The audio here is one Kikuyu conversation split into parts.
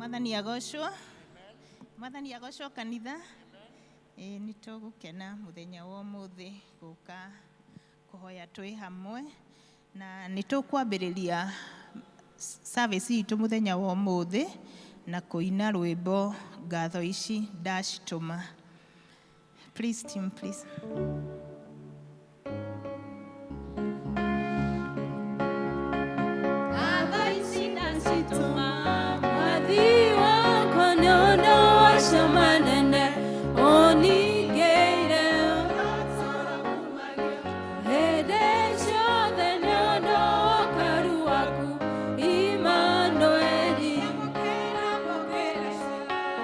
Mwathani agocwo. Mwathani agocwo kanitha. Ĩĩ nĩ tũgũkena mũthenya wa ũmũthĩ gũka kũhoya twĩ hamwe na nĩ tũkwambĩrĩria service itũ mũthenya wa ũmũthĩ na kũina rwĩmbo ngatho ici ndacitũma. Please team, please. Ngatho ici ndacitũma Mwathi wakwa nĩ ũndũ wacio manene ũningĩire hĩndĩ ciothe nĩ ũndũ wa ũkaru waku Imanueli.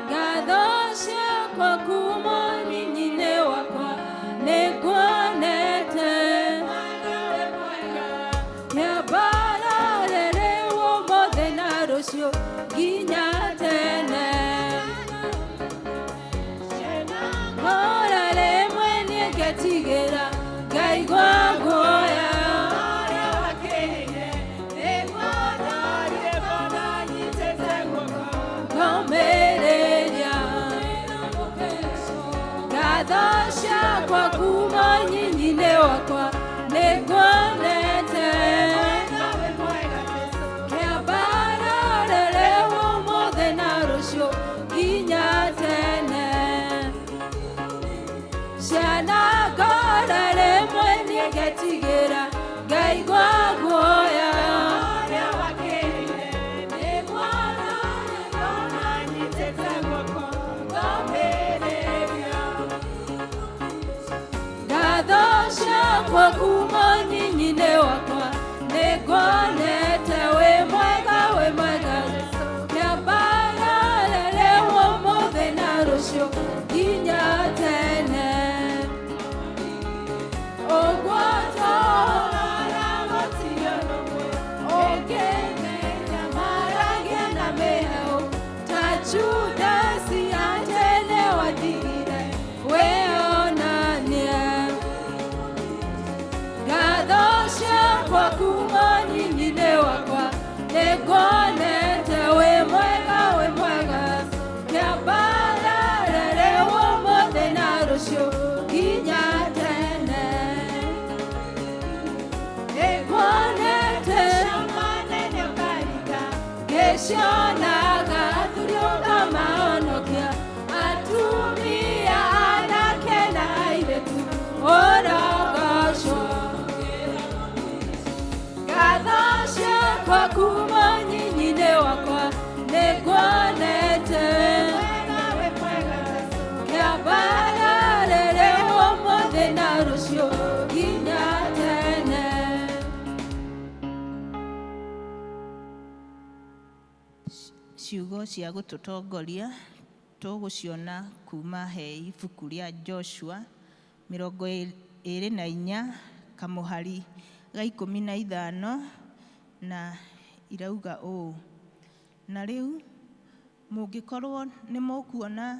Ngatho ciakwa kuma nyinyi-inĩ wakwa nĩnguonete kĩambararĩrĩ ũmũthĩ na rũciũ nginya tene. Ngora rĩmwe niĩ ngetigĩra ngaigua guoya. Ngomĩrĩria ngatho ciakwa kuma nyinyi-inĩ wakwa nĩnguonete kĩambararĩrĩ ũmũthĩ na rũciũ nginya tene. Ciana ngora rĩmwe niĩ ngetigĩra ngaigua guoya. Ngatho ciakwa kuma nyinyi-inĩ wakwa nĩnguonete wĩ mwega wĩ mwega kĩambararĩrĩ ũmũthĩ na rũciũ nginya tene. Ũguo tũhora gũtirĩ ũngĩmenya maragia na mĩhehu ta Judasi atene watigire wĩonanie. Ngatho ciakwa kuma nyinyi-inĩ wakwa nĩnguonete wĩ mwega wĩ mwega kĩambararĩrĩ ũmũthĩ na rũciũ nginya tene. Nĩnguonete ngĩcionaga athuri ũkamahonokia atumia anake na airĩtu ũrogocwo. Ngatho ciakwa kuma nyinyi-inĩ wakwa nĩnguonete kĩambararĩrĩ ũmũthĩ na rũciũ nginya tene. Ciugo cia gũtũtongoria tũgũciona kuma he ibuku rĩa Joshua 24 kamũhari ga 15 na irauga ũũ: na rĩu mũngĩkorwo nĩ mũkuona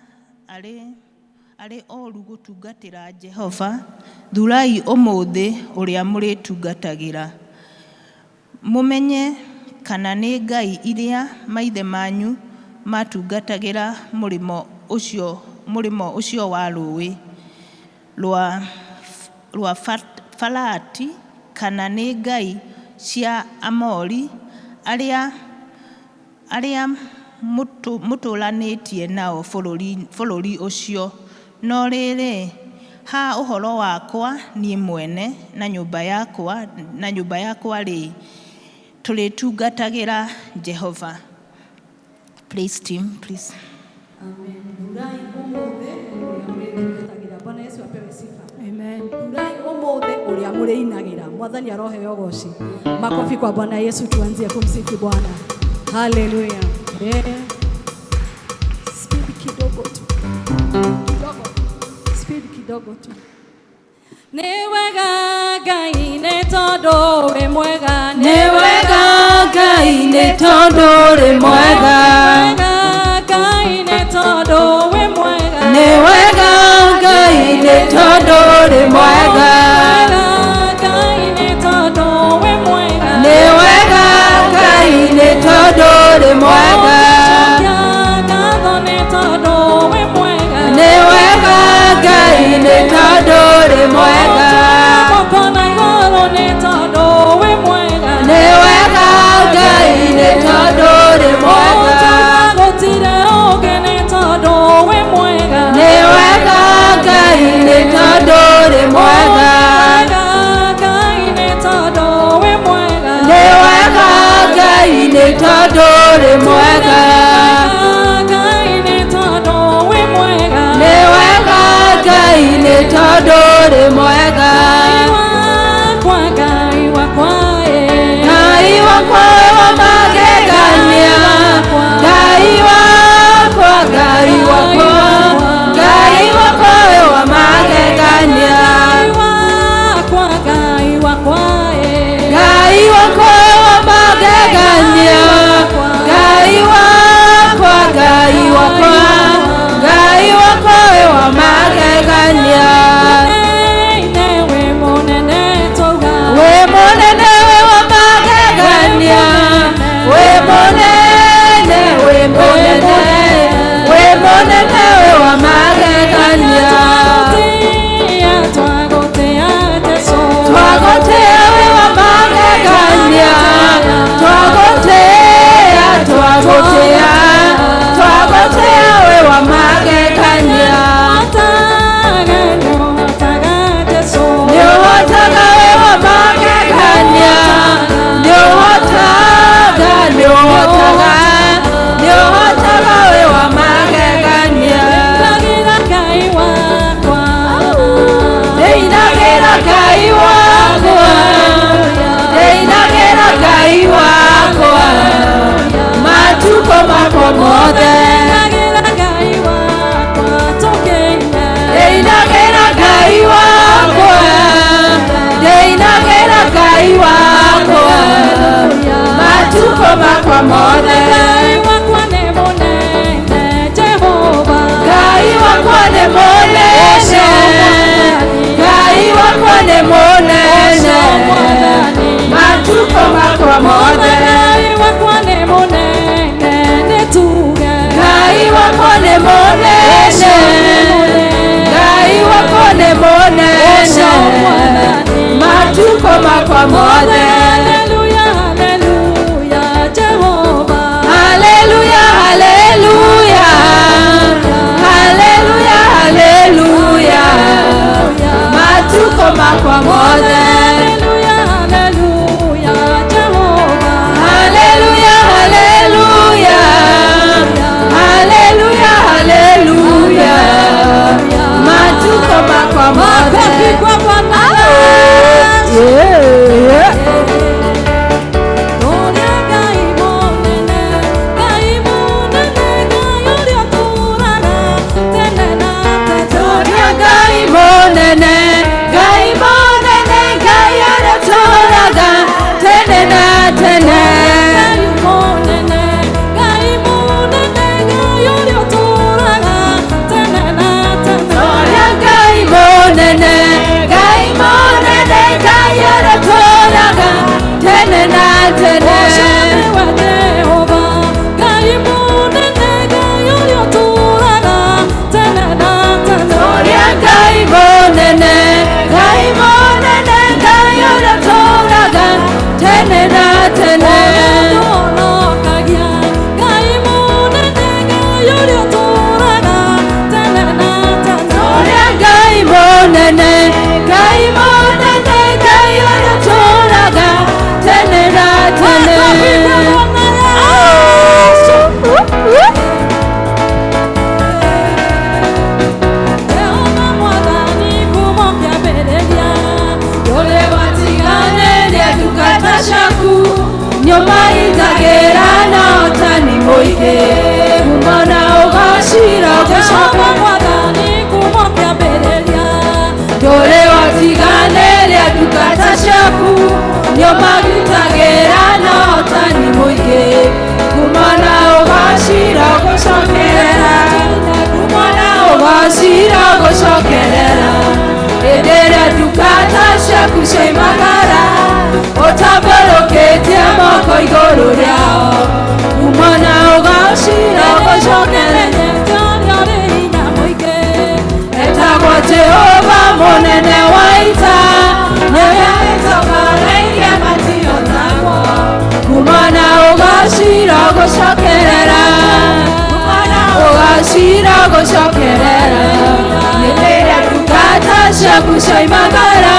arĩ oru gũtungatĩra Jehova, thurai ũmũthĩ ũrĩa mũrĩtungatagĩra, mũmenye kana nĩ ngai iria maithe manyu matungatagĩra mũrĩmo ũcio wa rũũĩ rwa Farati, kana nĩ ngai cia Amori arĩa mũtũũranĩtie nao bũrũri ũcio. No rĩrĩ, ha ũhoro wakwa niĩ mwene na nyũmba yakwa-rĩ, tũrĩtungatagĩra Jehova. Please team, please. Amen. Thurai ũmũthĩ ũrĩa mũrĩtungatagĩra. Bwana Yesu apewe sifa. Amen. Thurai ũmũthĩ ũrĩa mũrĩinagĩra. Mwathani aroheo ũgoci. Makofi kwa Bwana Yesu, tuanzie kumsifu Bwana. Haleluya. Eh. Speed kidogo tu. Kidogo. Speed kidogo tu. Nĩ wega Ngai nĩ tondũ wĩ mwega. Nĩ wega Ngai nĩ tondũ ũrĩ mwega. Wega Ngai nĩ tondũ wĩ mwega. Nĩ wega Ngai nĩ tondũ ũrĩ mwega. Wega Ngai nĩ tondũ wĩ mwega. Nĩ wega Ngai nĩ tondũ ũrĩ mwega. Cokia mwega. Nĩ wega Ngai nĩ tondũ ũrĩ mwega. Nĩ wega Ngai nĩ tondũ ũrĩ mwega. Nĩ wega Ngai nĩ tondũ ũrĩ mwega. Nĩ wega Ngai nĩ tondũ ũrĩ mwega. Ngai wakwa wa magegania, Ngai wakwa, Ngai wakwa, Ngai wakwa wa magegania. Ngai wakwa wa magegania, Ngai wakwa, Ngai wakwa, Ngai wakwa wa magegania. We munene wa magegania, we munene, we munene, we munene wa magegania. Twagotea we wa magegania, twagotea, twagotea, twagotea we wa magegania. Nĩũhotaga we wa magegania, nĩũhotaga, nĩũhotaga, nĩũhotaga we wa magegania. Ndĩinagĩra Ngai wakwa, ndĩinagĩra Ngai wakwa, matukũ makwa mothe. Ndĩinagĩra Ngai wakwa, ndĩinagĩra Ngai wakwa, matukũ makwa mothe. Ngai wakwa nĩ mũnene, Ngai wakwa nĩ mũnene, matukũ makwa mothe. Ngai wakwa nĩ mũnene, Ngai wakwa nĩ mũnene, matukũ makwa mothe. Haleluya, haleluya, haleluya, haleluya, matukũ makwa mothe. Haleluya, haleluya, haleluya, haleluya, matukũ makwa mothe. Yeah. Ngai mũnene, Ngai mũnene, Ngai ũrĩa ũtũũraga tene na tene. Ũrĩa Ngai mũnene, Ngai mũnene, Ngai ũrĩa ũtũũraga tene na tene. Ũrĩa Ngai mũnene, Ngai mũnene, Ngai ũrĩa ũtũũraga tene na tene. Ũrĩa Ngai mũnene, Ngai mũnene, Ngai ũrĩa ũtũũraga tene na tene. Ũrĩa watiganĩria ndungata ciaku, nĩũmarindagĩra na ũtani mũingĩ, ngumo na ũgacĩra ũgĩcoka. Ndũrĩ watiganĩria ndungata ciaku, nĩũmagitagĩra na ũtani mũingĩ, ngumo na ũgacĩra ũgũcokerera, ngumo na ũgacĩra ũgũcokerera. Hĩndĩ ĩrĩa ndungata ciaku cioimagara, ũtambũrũkĩtie moko igũrũ rĩao, ngumo na ũgacĩra ũgũcokerera. Etagwo Jehova mũnene wa Ciaku cioimagara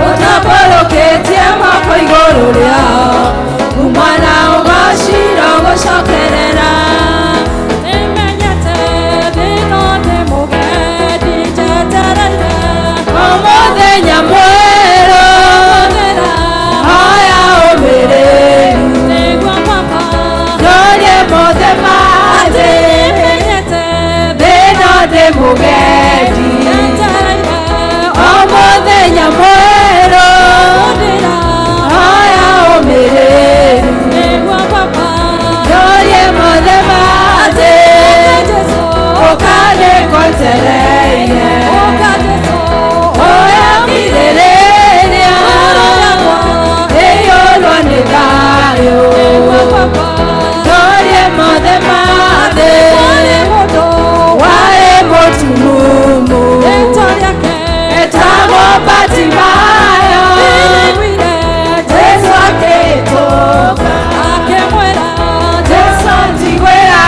ũtambũrũkĩtie moko igũrũ rĩao umana ũgociro gũcokerera Nĩmenyete thĩna ndĩ mũgendi njetereire o mũthenya mwerũ hoya ũmĩrĩru nĩguo baba ndorie mothe mathĩ nĩmenyete thĩna ndĩ mũgendi njetereire o mũthenya mwerũ ndĩra hoya ũmĩrĩru nĩguo baba ndorie mothe mathĩ Jesũ ũkanĩngwetereire ũka Jesũ ũyakirĩrĩria ngoro yakwa ĩiyũrwo nĩ thayũ nĩguo baba ndorie mothe mathĩ warĩ mũndũ warĩ mũtumumu rĩtwa rĩake etagwo Batimayo nĩndaiguire Jesũ akĩhĩtũka akĩmwĩra Jesũ njiguĩra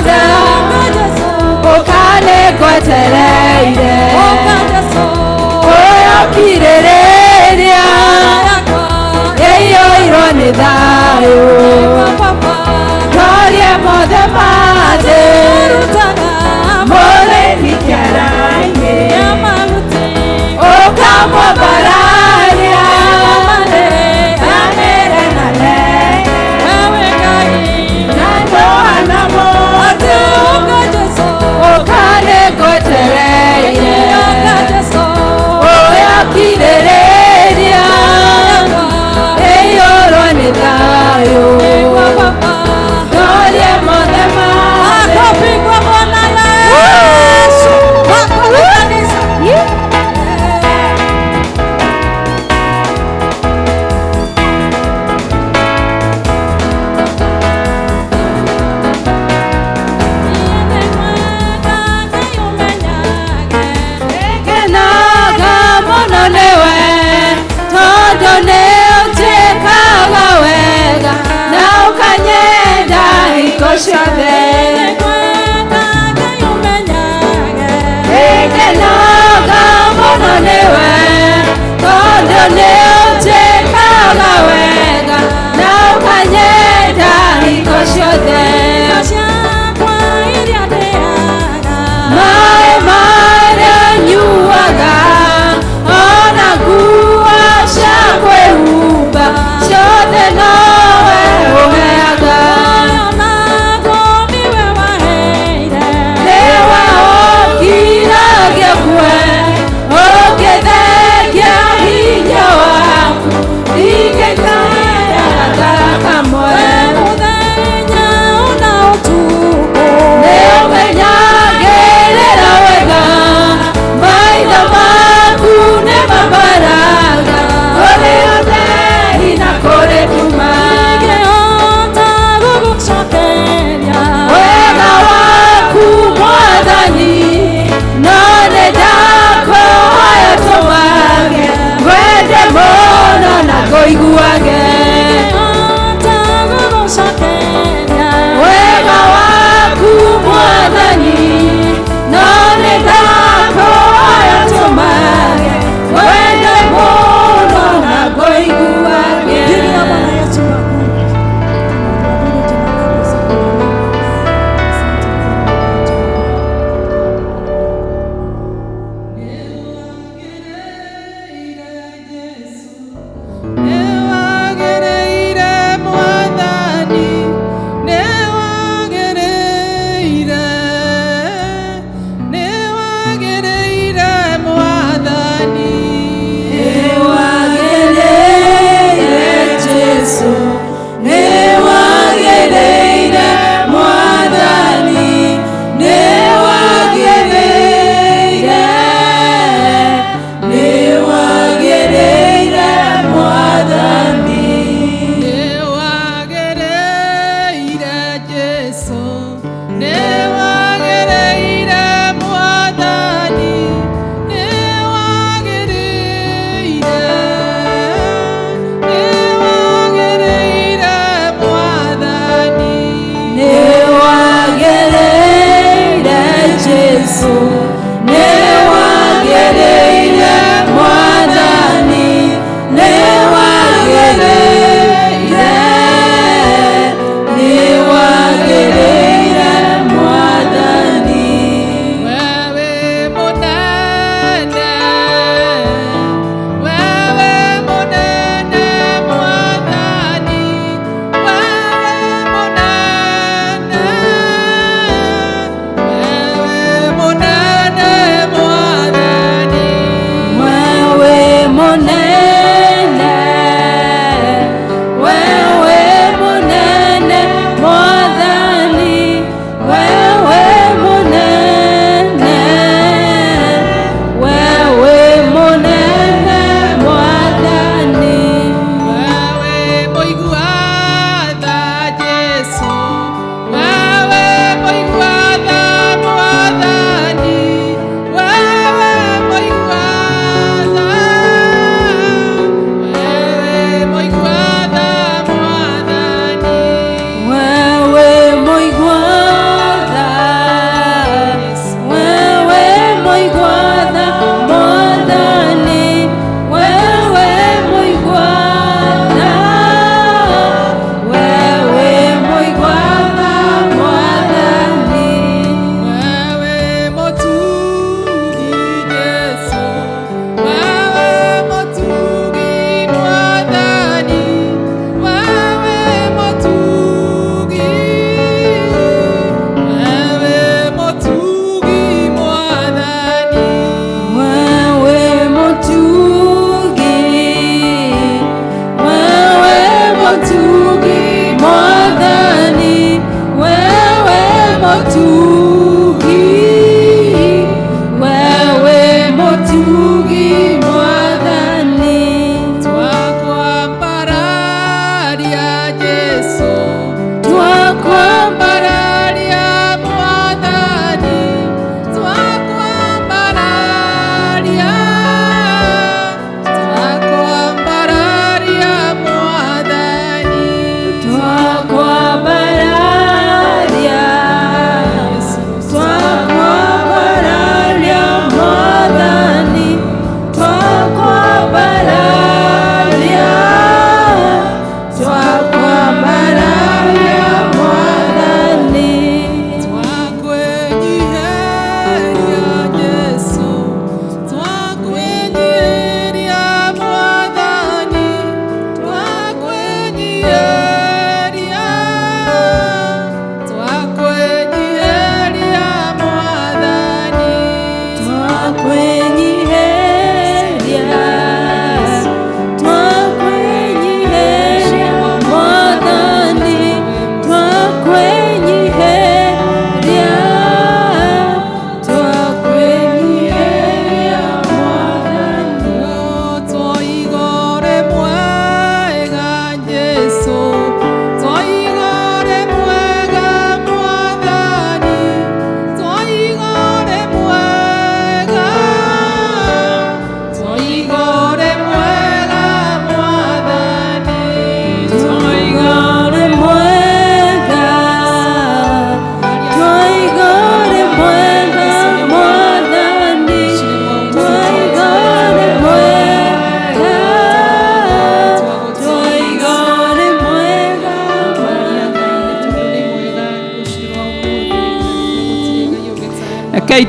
tha ũka Jesũ ũkanĩngwetereire ũka Jesũ ũyokirĩrĩria yakwa ĩiyũirwo nĩ thayũ nĩguo baba ndorie mothe mathĩ rutaga mũrĩmi kĩara-inĩ mahuti ũkamwambararia marĩ anĩre na nene wewe Ngai na ndũhana atĩ mũndũ ũka Jesũ ũkanĩngwetereire ũka Jesũ ũyokirĩrĩria yakwa ĩiyũrwo nĩ thayũ nĩguo baba ndorie mothe mathĩ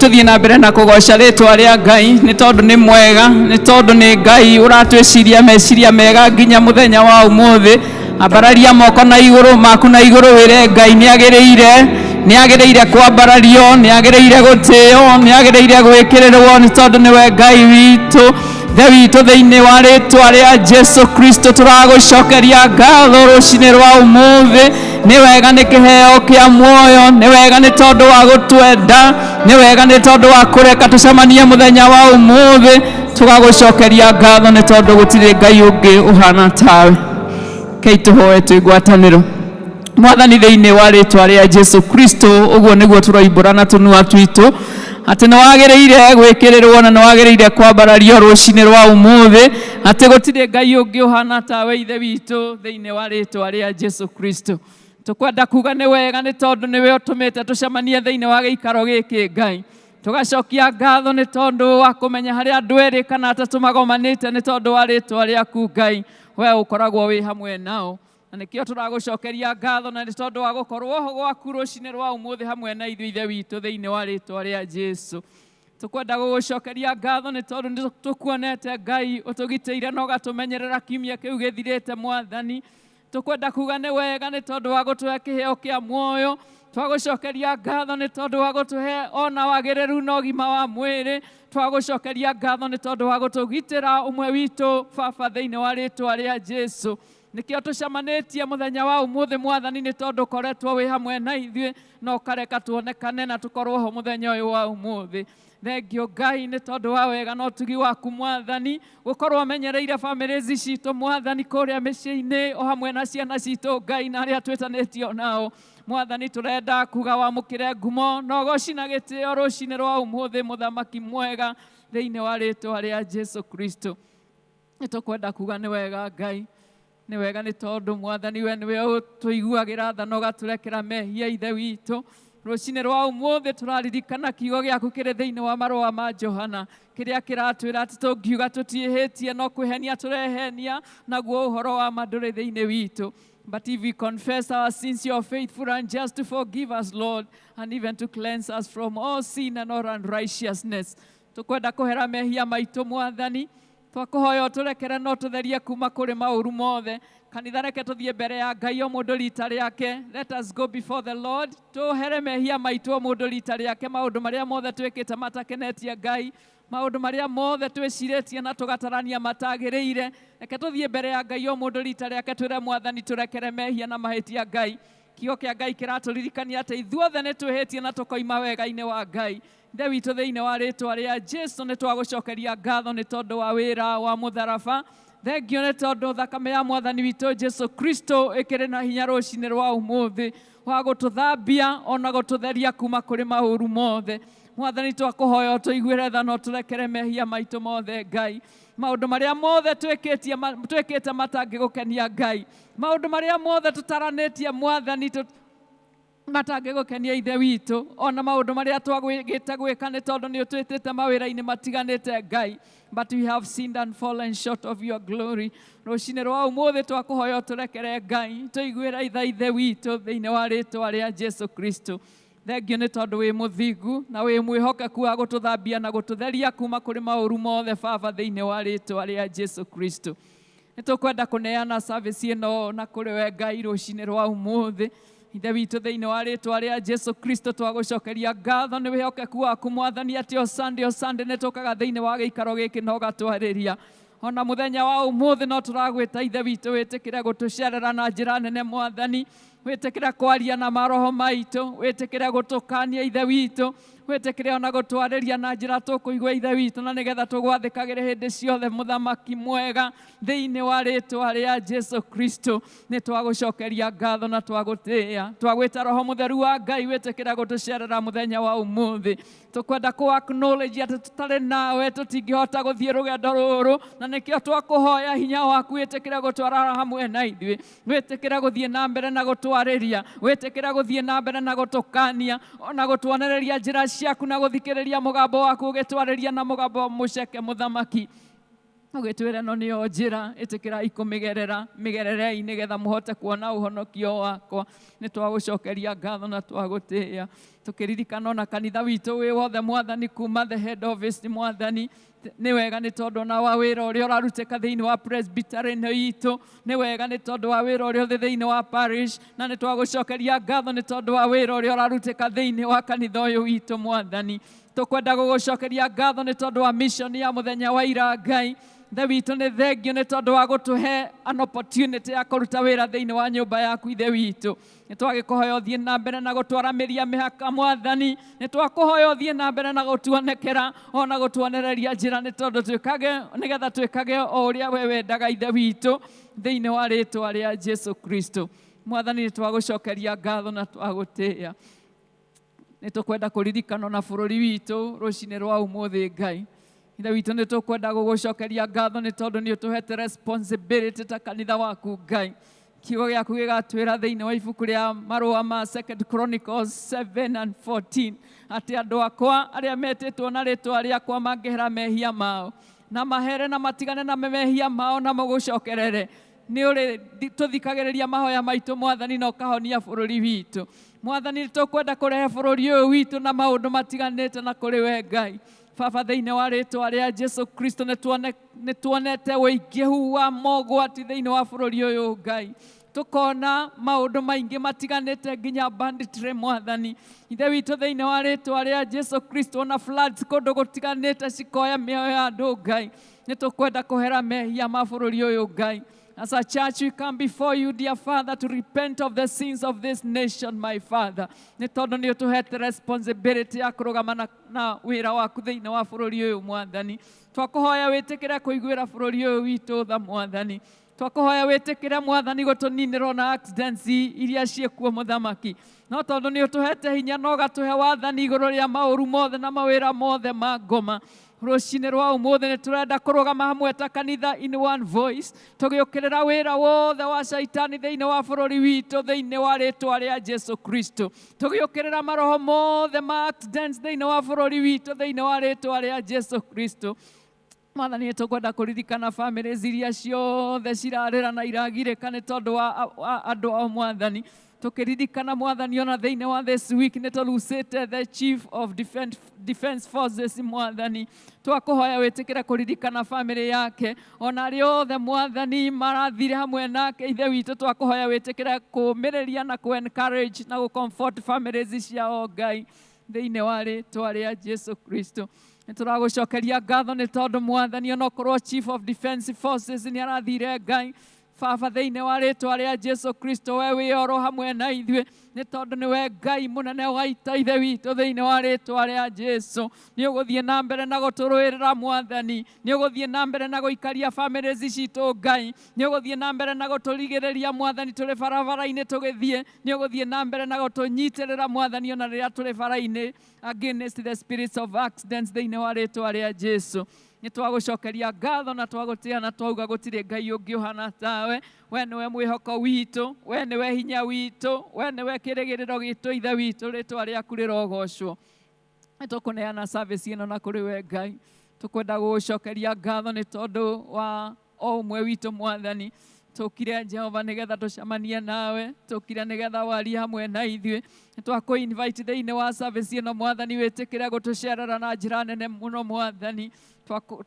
Tũthiĩ na mbere na kũgoca rĩtwa rĩa Ngai nĩ tondũ nĩ mwega, nĩ tondũ nĩ Ngai ũratwĩciria meciria mega nginya mũthenya wa ũmũthĩ. Ambararia moko na igũrũ maku na igũrũ wĩre Ngai nĩ agĩrĩire, nĩ agĩrĩire kwambarario, nĩ agĩrĩire gũtĩo, nĩ agĩrĩire gwĩkĩrĩrwo nĩ tondũ nĩwe Ngai witũ. Ithe witũ thĩinĩ wa rĩtwa rĩa Jesu Kristo tũragũcokeria ngatho rũcinĩ rwa ũmũthĩ. Nĩ wega nĩ kĩheo kĩa muoyo, nĩ wega nĩ tondũ wa gũtwenda, nĩ wega nĩ tondũ wa kũreka tũcemanie mũthenya wa ũmũthĩ. Tũgagũcokeria ngatho nĩ tondũ gũtirĩ Ngai ũngĩ ũhana tawe. Kei tũhoe twĩ ngwatanĩro. Mwathani thĩinĩ wa rĩtwa rĩa Jesu Kristo, ũguo nĩguo tũroimbũra na tũnua twitũ atĩ nĩ wagĩrĩire gwĩkĩrĩrwo na nĩ wagĩrĩire kwambarario rũcinĩ rwa ũmũthĩ, atĩ gũtirĩ Ngai ũngĩ ũhana tawe Ithe witũ thĩinĩ wa rĩtwa rĩa Jesu Kristo. Tũkwenda kuga nĩ wega nĩ tondũ nĩwe ũtũmĩte tũcemanie thĩinĩ wa gĩikaro gĩkĩ Ngai. Tũgacokia ngatho nĩ tondũ wa kũmenya harĩa andũ erĩ kana atatũ magomanĩte nĩ tondũ wa rĩtwa rĩaku Ngai, we ũkoragwo wĩ hamwe nao. Na nĩkĩo tũragũcokeria ngatho na nĩ tondũ wa gũkorwo ho gwaku rũcinĩ rwa ũmũthĩ hamwe na ithuĩ Ithe witũ thĩinĩ wa rĩtwa rĩa Jesu. Tũkwenda gũgũcokeria ngatho nĩ tondũ nĩ tũkuonete Ngai ũtũgitĩire na ũgatũmenyerera kiumia kĩu gĩthirĩte Mwathani. Tũkwenda kuga nĩ wega nĩ tondũ wa gũtũhe kĩheo kĩa muoyo. Twagũcokeria ngatho nĩ tondũ wa gũtũhe ona wagĩrĩru na ũgima wa mwĩrĩ. Twagũcokeria ngatho nĩ tondũ wa gũtũgitĩra ũmwe witũ Baba thĩinĩ wa rĩtwa rĩa Jesu. Nĩkĩo tũcemanĩtie mũthenya wa ũmũthĩ Mwathani nĩ tondũ ũkoretwo wĩ hamwe na ithuĩ na ũkareka tuonekane na tũkorwo ho mũthenya ũyũ wa ũmũthĩ. Thengio Ngai nĩ tondũ wa wega na ũtugi waku Mwathani, gũkorwo ũmenyereire bamĩrĩ citũ Mwathani kũrĩa mĩciĩ-inĩ o hamwe na ciana citũ Ngai na arĩa twĩtanĩtio nao. Mwathani tũrenda kuga wamũkĩre ngumo na ũgoci na gĩtĩo rũcinĩ rwa ũmũthĩ mũthamaki mwega thĩinĩ wa rĩtwa rĩa Jesu Kristo. Nĩ tũkwenda kuga nĩ wega Ngai, nĩ wega nĩ tondũ Mwathani we nĩwe ũtũiguagĩra tha na ũgatũrekera mehia Ithe witũ. Rũcinĩ rwa ũmũthĩ tũraririkana kiugo gĩaku kĩrĩ thĩinĩ wa marũa ma Johana kĩrĩa kĩratwĩra atĩ tũngiuga tũtiĩhĩtie no kwĩhenia tũrehenia, naguo ũhoro wa ma ndũrĩ thĩinĩ witũ. But if we confess our sins, you are faithful and just to forgive us, Lord, and even to cleanse us from all sin and all unrighteousness. Tũkwenda kũhera mehia maitũ Mwathani, twakũhoya ũtũrekere no tũtherie kuma kũrĩ maũru mothe. Kanitha reke tũthiĩ mbere ya Ngai o mũndũ rita rĩake. Let us go before the Lord. Tũhere mehia maitũ o mũndũ rita rĩake, maũndũ marĩa mothe twĩkĩte matakenetie Ngai, maũndũ marĩa mothe twĩcirĩtie na tũgatarania matagĩrĩire. Reke tũthiĩ mbere ya Ngai o mũndũ rita rĩake, twĩre Mwathani tũrekere mehia na mahĩtia Ngai. Kiugo kĩa Ngai kĩratũririkania atĩ ithuothe nĩ twĩhĩtie na tũkoima wega-inĩ wa Ngai. Ithe witũ thĩinĩ wa rĩtwa rĩa Jesu nĩ twagũcokeria ngatho nĩ tondũ wa wĩra wa mũtharaba. Thengio nĩ tondũ thakame ya Mwathani witũ Jesu Kristo ĩkĩrĩ na hinya rũcinĩ rwa ũmũthĩ wa gũtũthambia ona gũtũtheria kuma kũrĩ maũru mothe. Mwathani twakũhoya ũtũiguĩre tha na ũtũrekere mehia maitũ mothe Ngai. Maũndũ marĩa mothe twĩkĩte matangĩgũkenia Ngai, maũndũ marĩa mothe tũtaranĩtie Mwathani matangĩgũkenia Ithe witũ, ona maũndũ marĩa twagĩte gwĩka nĩ tondũ nĩ ũtwĩtĩte mawĩra-inĩ matiganĩte Ngai. But we have sinned and fallen short of your glory. Rũcinĩ rwa ũmũthĩ twakũhoya ũtũrekere Ngai, tũiguĩre itha Ithe witũ thĩinĩ wa rĩtwa rĩa Jesu Kristo. Thengio nĩ tondũ wĩ mũthingu na wĩ mwĩhokeku wa gũtũthambia na gũtũtheria kuma kũrĩ maũru mothe Baba thĩinĩ wa rĩtwa rĩa Jesu Kristo. Nĩ tũkwenda kũneana service ĩno na kũrĩ we Ngai rũcinĩ rwa ũmũthĩ. Ithe witũ thĩinĩ wa rĩtwa rĩa Jesu Kristo twagũcokeria ngatho nĩ wĩhokeku waku Mwathani, atĩ o Sunday o Sunday nĩ tũkaga thĩinĩ wa gĩikaro gĩkĩ na ũgatwarĩria. Ona mũthenya wa ũmũthĩ no tũragwĩta Ithe witũ wĩtĩkĩre gũtũcerera na njĩra nene Mwathani, wĩtĩkĩre kwaria na maroho maitũ, wĩtĩkĩre gũtũkania Ithe witũ, wĩtĩkĩre ona gũtwarĩria na njĩra tũkũigua Ithe witũ, na nĩgetha tũgwathĩkagĩre hĩndĩ ciothe mũthamaki mwega thĩinĩ wa rĩtwa rĩa Jesu Kristo. Nĩ twagũcokeria ngatho na twagũtĩĩa, twagwĩta Roho Mũtheru wa Ngai wĩtĩkĩre gũtũcerera mũthenya wa ũmũthĩ. Tũkwenda kũ acknowledge atĩ tũtarĩ nawe tũtingĩhota gũthiĩ rũgendo rũrũ, na nĩkĩo twakũhoya hinya waku wĩtĩkĩre gũtwarana hamwe na ithuĩ, wĩtĩkĩre gũthiĩ na mbere na gũtwarĩria, wĩtĩkĩre gũthiĩ na mbere na gũtũkania ona gũtuonereria njĩra ciaku na gũthikĩrĩria mũgambo waku ũgĩtwarĩria na mũgambo mũceke mũthamaki. Ũgĩtwĩra ĩno nĩyo njĩra, ĩtĩkĩrai kũmĩgerera, mĩgererei nĩgetha mũhote kuona ũhonokio wakwa. Nĩ twagũcokeria ngatho na twagũtĩĩa. Tũkĩririkana ona kanitha witũ wĩ wothe Mwathani, kuma the head office Mwathani, nĩ wega nĩ tondũ ona wa wĩra ũrĩa ũrarutĩka thĩinĩ wa presbytery ĩno itũ. Nĩ wega nĩ tondũ wa wĩra ũrĩa ũthĩ thĩinĩ wa parish, na nĩ twagũcokeria ngatho nĩ tondũ wa wĩra ũrĩa ũrarutĩka thĩinĩ wa kanitha ũyũ witũ Mwathani. Tũkwenda gũgũcokeria ngatho nĩ tondũ wa mission ya mũthenya wa ira Ngai. Ithe witũ, nĩ thengio nĩ tondũ wa gũtũhe an opportunity ya kũruta wĩra thĩinĩ wa nyũmba yaku. Ithe witũ, nĩ twagĩkũhoya ũthiĩ na mbere na gũtwaramĩria mĩhaka Mwathani. Nĩ twakũhoya ũthiĩ na mbere na gũtuonekera ona gũtuonereria njĩra, nĩ tondũ twĩkage nĩgetha twĩkage o ũrĩa we wendaga, Ithe witũ, thĩinĩ wa rĩtwa rĩa Jesu Kristo. Mwathani, nĩ twagũcokeria ngatho na twagũtĩĩa. Nĩ tũkwenda kũririkana na bũrũri witũ rũcinĩ rwa ũmũthĩ Ngai. Ithe witũ, nĩ tũkwenda gũgũcokeria ngatho nĩ tondũ nĩ ũtũhete responsibility ta kanitha waku Ngai. Kiugo gĩaku gĩgatwĩra thĩinĩ wa ibuku rĩa marũa ma Second Chronicles 7 and 14 atĩ andũ akwa arĩa metĩtwo na rĩtwa rĩakwa mangĩhera mehia mao na mahere na matigane na mehia mao na mũgũcokerere, nĩ ũrĩ tũthikagĩrĩria mahoya maitũ Mwathani, na ũkahonia bũrũri witũ. Mwathani, nĩ tũkwenda kũrehe bũrũri ũyũ witũ na maũndũ matiganĩte na kũrĩ we Ngai Baba, thĩinĩ wa rĩtwa rĩa Jesu Kristo. Nĩ tuonete ũingĩhu wa mogwati thĩinĩ wa bũrũri ũyũ Ngai, tukona maũndũ maingĩ matiganĩte, nginya banditry Mwathani. Ithe witũ, thĩinĩ wa rĩtwa rĩa Jesu Kristo, na floods kũndũ gũtiganĩte cikoya mĩoyo ya andũ Ngai, nĩ tũkwenda kũhera mehia ma bũrũri ũyũ Ngai. As a church, we come before you, dear Father, to repent of the sins of this nation, my Father. Nĩ tondũ nĩ ũtũhete responsibility ya kũrũgama na wĩra waku thĩinĩ wa bũrũri ũyũ Mwathani. Twakũhoya wĩtĩkĩre kũiguĩra bũrũri ũyũ witũ tha Mwathani. Twakũhoya wĩtĩkĩre Mwathani gũtũninĩrwo na accidents iria ciĩkuo Mũthamaki. No tondũ nĩ ũtũhete hinya na ũgatũhe wathani igũrũ rĩa maũru mothe na mawĩra mothe ma ngoma, rũcinĩ rwa ũmũthĩ nĩ tũrenda kũrũgama hamwe ta kanitha in one voice, tũgĩũkĩrĩra wĩra wothe wa caitani thĩinĩ wa bũrũri witũ, thĩinĩ wa rĩtwa rĩa Jesu Kristo, tũgĩũkĩrĩra maroho mothe ma accidents thĩinĩ wa bũrũri witũ, thĩinĩ wa rĩtwa rĩa Jesu Kristo. Mwathani, nĩ tũkwenda kũririkana famĩlĩ iria ciothe cirarĩra na iragirĩka nĩ tondũ wa andũ ao Mwathani. Tũkĩririkana Mwathani, ona thĩinĩ wa this week nĩ tũrucĩte the chief of defense forces Mwathani. Twakũhoya wĩtĩkĩre kũririkana famĩlĩ yake, ona arĩa othe Mwathani marathire hamwe nake. Ithe witũ, twakũhoya wĩtĩkĩre kũũmĩrĩria na kũ encourage na gũ comfort families ciao Ngai, thĩinĩ wa rĩtwa rĩa Jesu Kristo. Nĩ tũragũcokeria ngatho nĩ tondũ Mwathani, onokorwo chief of defense forces nĩ arathire Ngai Baba, thĩinĩ wa rĩtwa rĩa Jesu Kristo, we wĩ oro hamwe na ithuĩ, nĩ tondũ nĩwe Ngai mũnene wa ita. Ithe witũ, thĩinĩ wa rĩtwa rĩa Jesu, nĩ ũgũthiĩ na mbere na gũtũrũĩrĩra Mwathani, nĩ ũgũthiĩ na mbere na gũikaria families citũ Ngai, nĩ ũgũthiĩ na mbere na gũtũrigĩrĩria Mwathani tũrĩ barabara-inĩ tũgĩthiĩ, nĩ ũgũthiĩ na mbere na gũtũnyitĩrĩra Mwathani ona rĩrĩa tũrĩ bara-inĩ against the spirits of accidents, thĩinĩ wa rĩtwa rĩa Jesu. Nĩ twagũcokeria ngatho na twagũtĩa na twauga gũtirĩ Ngai ũngĩ ũhana tawe. We nĩwe mwĩhoko witũ, we nĩwe hinya witũ, we nĩwe kĩrĩgĩrĩro gitũ. Ithe witũ, rĩtwa rĩaku rĩrogocwo. Nĩ tũkũneana service ĩno na kũrĩ we Ngai. Tũkwenda gũgũcokeria ngatho nĩ tondũ wa o ũmwe witũ Mwathani. Tũkire Jehova nĩgetha tũcemanie nawe, tũkire nĩgetha warie hamwe na ithuĩ. Nĩ twakũ invite thĩinĩ wa service ĩno Mwathani, wĩtĩkĩre gũtũcerera na njĩra nene mũno Mwathani.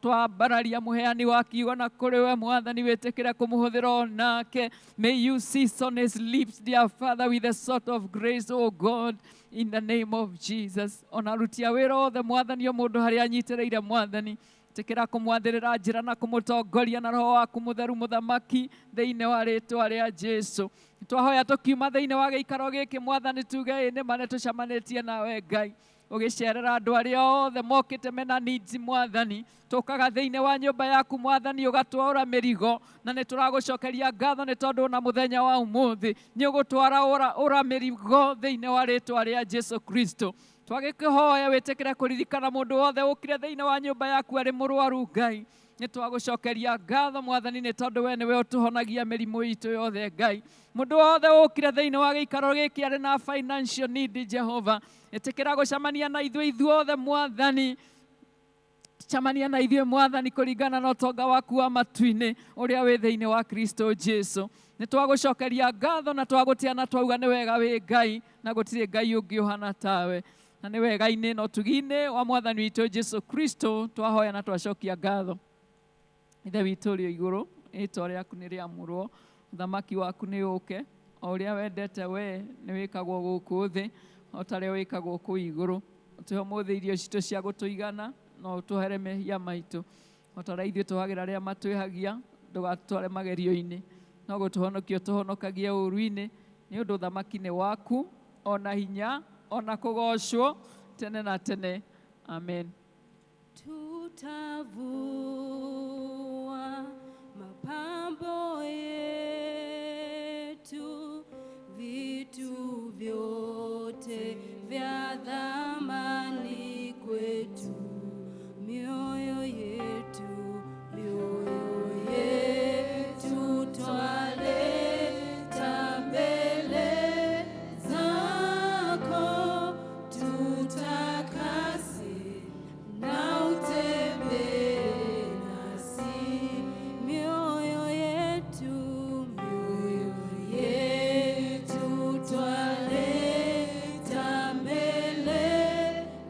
Twambararia mũheani wa kiugo na kũrĩ we Mwathani, wĩtĩkĩre kũmũhũthĩra o nake. May you season his lips, dear Father, with a sort of grace, oh God, in the name of Jesus. Ona aruti a wĩra othe Mwathani, o mũndũ harĩa anyitĩrĩire Mwathani, tĩkĩra kũmwathĩrĩra njĩra na kũmũtongoria na roho waku mũtheru Mũthamaki, thĩinĩ wa rĩtwa rĩa Jesu. Twahoya tũkiuma thĩinĩ wa gĩikaro gĩkĩ Mwathani, tuge ĩ nĩma nĩ tũcemanĩtie nawe Ngai, ũgĩcerera andũ arĩa othe mokĩte mena needs Mwathani. Tũkaga thĩinĩ wa nyũmba yaku Mwathani, ũgatwaũra mĩrigo, na nĩ tũragũcokeria ngatho nĩ tondũ ona mũthenya wa ũmũthĩ nĩ ũgũtwara ũra mĩrigo, thĩinĩ wa rĩtwa rĩa Jesu Kristo. Twagĩkĩhoya wĩtĩkĩre kũririkana mũndũ wothe ũkire thĩinĩ wa nyũmba yaku arĩ mũrwaru Ngai. Nĩ twagũcokeria ngatho Mwathani nĩ tondũ we nĩwe ũtũhonagia mĩrimũ itũ yothe Ngai. Mũndũ wothe ũkire thĩinĩ wa gĩikaro gĩkĩ arĩ na financial need, Jehova, ĩtĩkĩra gũcemania na ithuĩ ithuothe Mwathani. Cemania na ithuĩ Mwathani, kũringana na ũtonga waku wa matu-inĩ ũrĩa wĩ thĩinĩ wa Kristo Jesu. Nĩ twagũcokeria ngatho na twagũtĩa na twauga nĩ wega wĩ Ngai na gũtirĩ Ngai ũngĩ ũhana tawe. Na nĩ wega-inĩ na ũtugi-inĩ wa mwathani witũ Jesu Kristo twahoya na twacokia ngatho. Ithe witũ ũrĩ igũrũ, rĩĩtwa rĩaku nĩ rĩamũrwo, ũthamaki waku nĩ ũũke, o ũrĩa wendete we nĩ wĩkagwo gũkũ thĩ o ta ũrĩa wĩkagwo kũu igũrũ. Ũtũhe ũmũthĩ irio citũ cia gũtũigana na ũtũhere mehia maitũ o ta ũrĩa ithuĩ tũhagĩra arĩa matwĩhagia, ndũgatũtware magerio-inĩ, no gũtũhonokia ũtũhonokagie ũũru-inĩ, nĩ ũndũ ũthamaki nĩ waku, ona hinya, ona kũgoocwo tene na tene. Amen. Tutavua mapambo yetu, vitu vyote vya thamani kwetu, mioyo yetu, mioyo yetu twaleta mbele zako, tutakase na utembee nasi, mioyo yetu, mioyo yetu twaleta mbele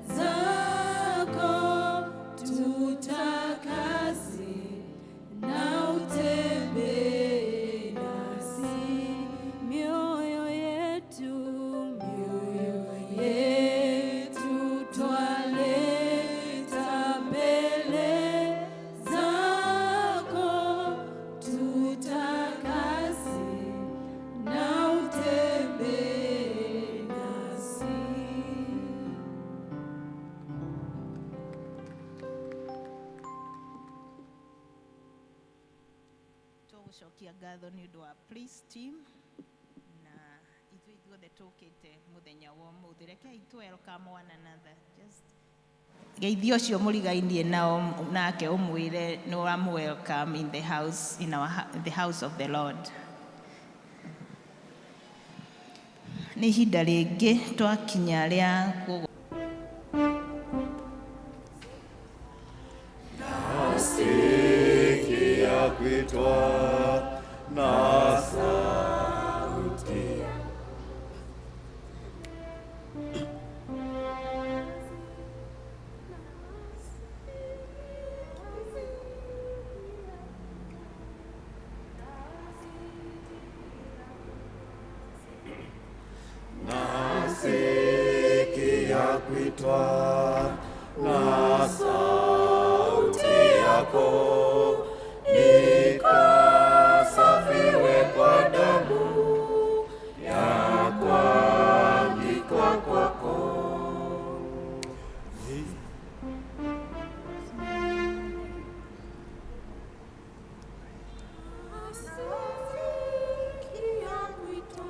zako, tutakase na utembee nasi, mioyo yetu, mioyo yetu twaleta mbele zako, tutakase na utembee nasi. Tũgũcokia ngatho nĩ ũndũ wa praise team na ithuĩ ithuothe tũkĩte mũthenya wa ũmũthĩ. Rekei tũ welcome one another. Just geithia ũcio mũrigainie nao nake ũmwĩre nĩ ũramũ welcome in the house, in our, the house of the Lord. Nĩ ihinda rĩngĩ twakinya rĩa kũ Nasikia kuitwa na sauti. Nasikia kuitwa na sauti yako, nikasafiwe kwa damu ya kuangikwa kwako. Nasikia kuitwa.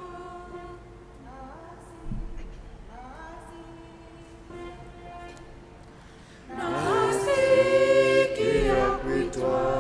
Nasikia kuitwa.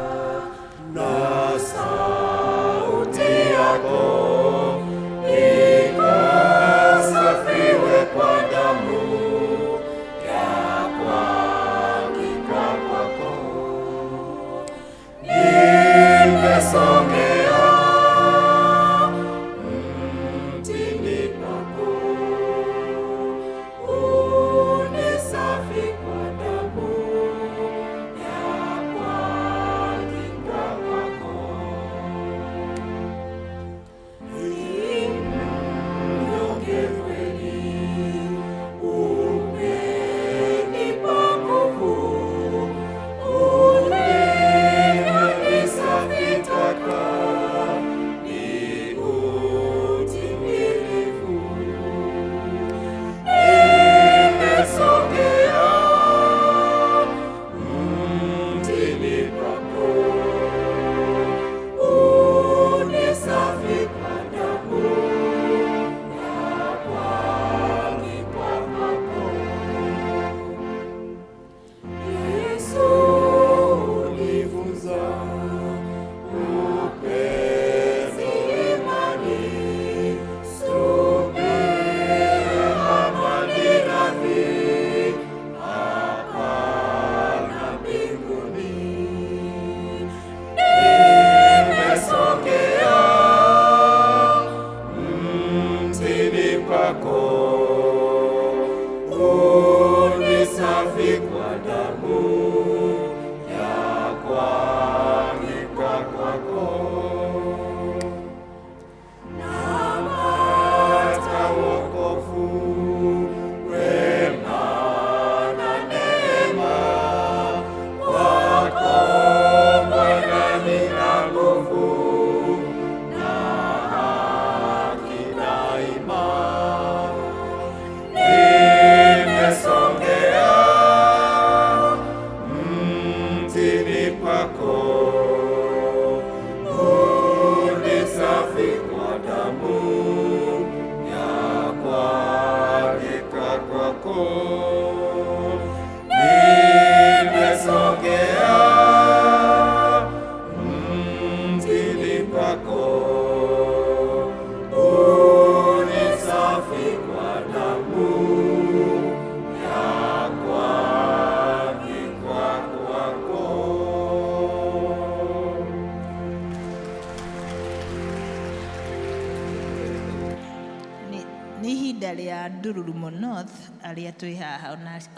Rĩa Ndururumo North arĩa twĩ haha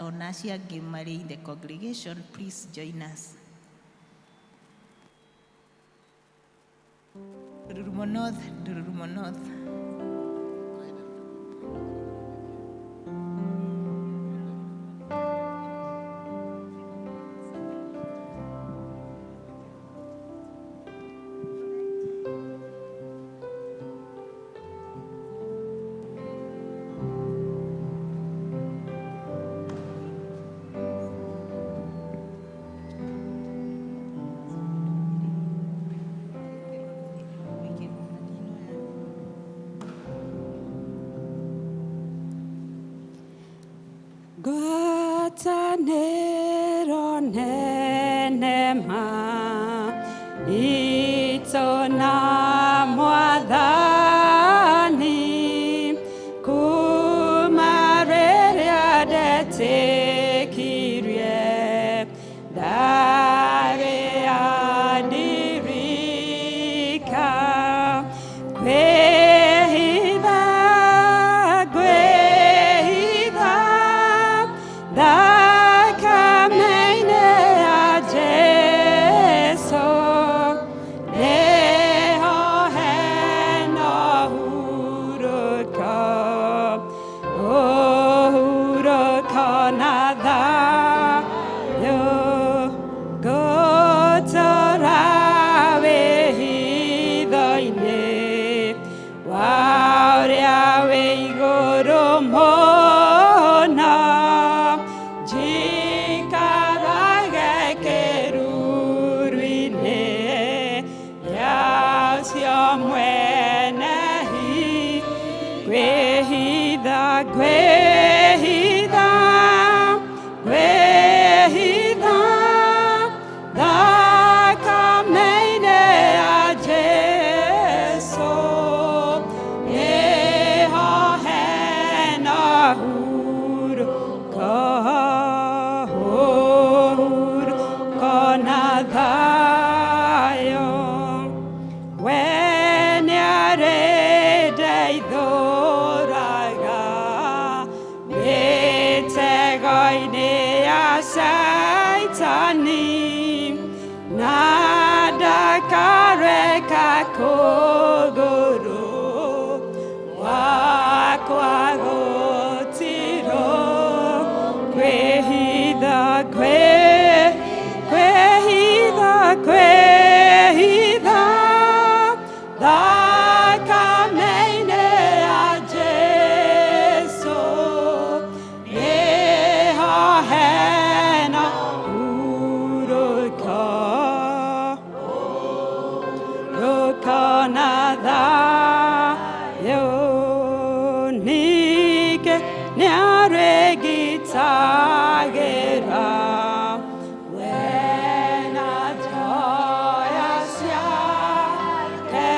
ona acio angĩ marĩ in the congregation, please join us. Ndururumo North, Ndururumo North. Ngwatanĩro nene ma itũ na Mwathani kuma rĩrĩa ndetĩkirie ndarĩ andirika kwĩhitha ngwĩhitha thakame-inĩ ya Jesũ nĩho hena ũhurũko ũhurũko na thayũ ngũtũũra wĩhitho-inĩ wa ũrĩa wĩ igũrũ mũno njikarage kĩruru-inĩ gĩa ũcio mwene ngwĩhitha ngwĩhitha ngwĩhitha thakame-inĩ ya Jesũ nĩho hena ũhurũko ũhurũko na thayũ we nĩarĩndeithũraga mĩtego-inĩ ya Caitani na ndakareka kũgũrũ gwakwa gũtirwo kwĩhitha kwĩhitha kwĩhitha thakame-inĩ ya Jesũ nĩho hena ũhurũko ũhurũko na thayũ ningĩ nĩarĩngitagĩra we na njoya ciake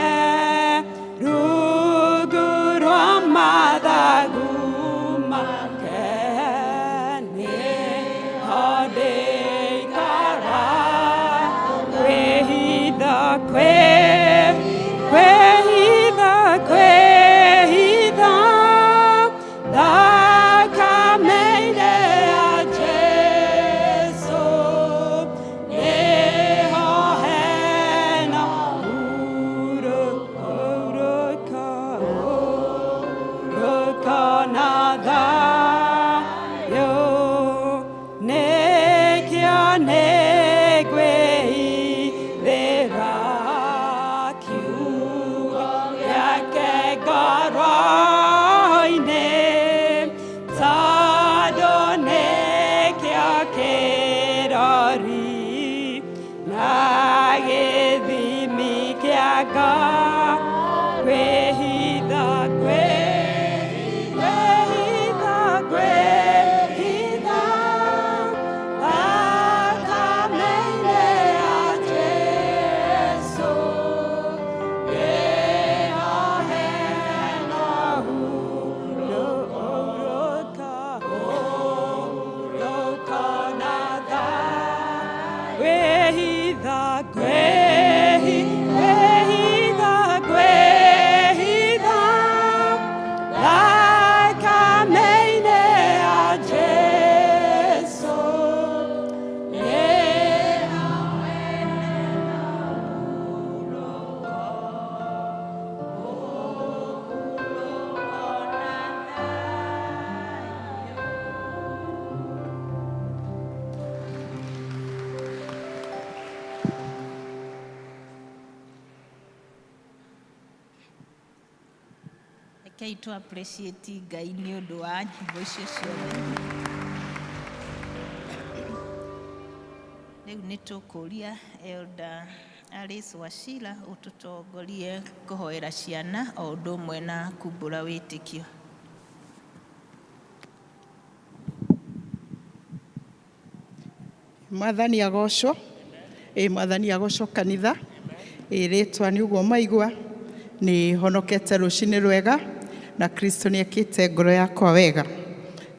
rungu rwa mathagu make nĩho ndĩikara kwĩhitha kwĩhitha kwĩhitha thakame-inĩ ya Jesũ nĩho hena ũhurũko ũhurũko na thayũ nĩkĩo nĩngwĩhithĩra kiugo gĩake ngoro-inĩ tondũ nĩkĩo kĩrori na gĩthimi kĩa ngwĩhitha kwĩhitha kwĩhitha thakame-inĩ ya Jesũ nĩho hena ũhurũko ũhurũko na thayũ kwĩhitha kwĩhitha kwĩhitha. Rekei tũ appreciate Ngai nĩ ũndũ wa nyĩmbo icio ciothe. Rĩu nĩ tũkũria Elder Alice Wachira ũtũtongorie kũhoera ciana o ũndũ ũmwe na kumbũra wĩtĩkio. Mwathani agocwo. Ĩ Mwathani agocwo kanitha. Ĩ rĩtwa nĩ ũguo maigua, nĩ honokete rũcinĩ rwega na Kristo nĩ ekĩte ngoro yakwa wega.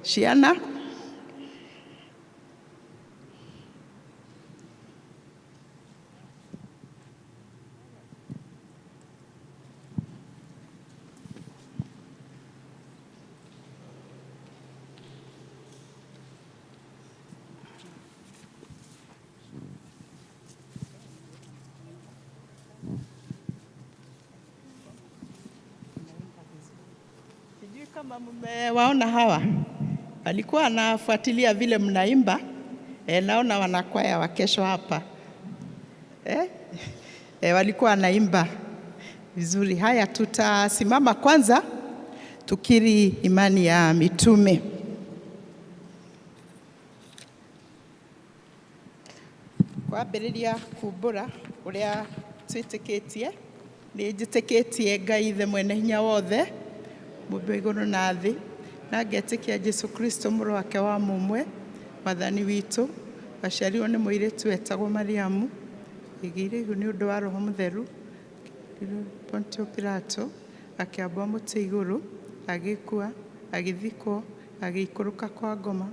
Ciana. Sijui kama mmewaona hawa, walikuwa wanafuatilia vile mnaimba. Naona wanakwaya wa kesho hapa. Walikuwa wanaimba vizuri. Haya, tutasimama kwanza tukiri imani ya mitume. Kwambĩrĩria kumbũra ũrĩa twĩtĩkĩtie, nĩ njĩtĩkĩtie Ngai Ithe mwene hinya wothe, mũmbi wa igũrũ na thĩ, na ngetĩkia Jesu Kristo mũrũ wake wa mũmwe, Mwathani witũ, waciarirwo nĩ mũirĩtu wetagwo Mariamu, ĩgĩire ihu nĩ ũndũ wa Roho Mũtheru, Pontio Pilato, akĩambwo mũtĩ igũrũ, agĩkua, agĩthikwo, agĩikũrũka kwa ngoma,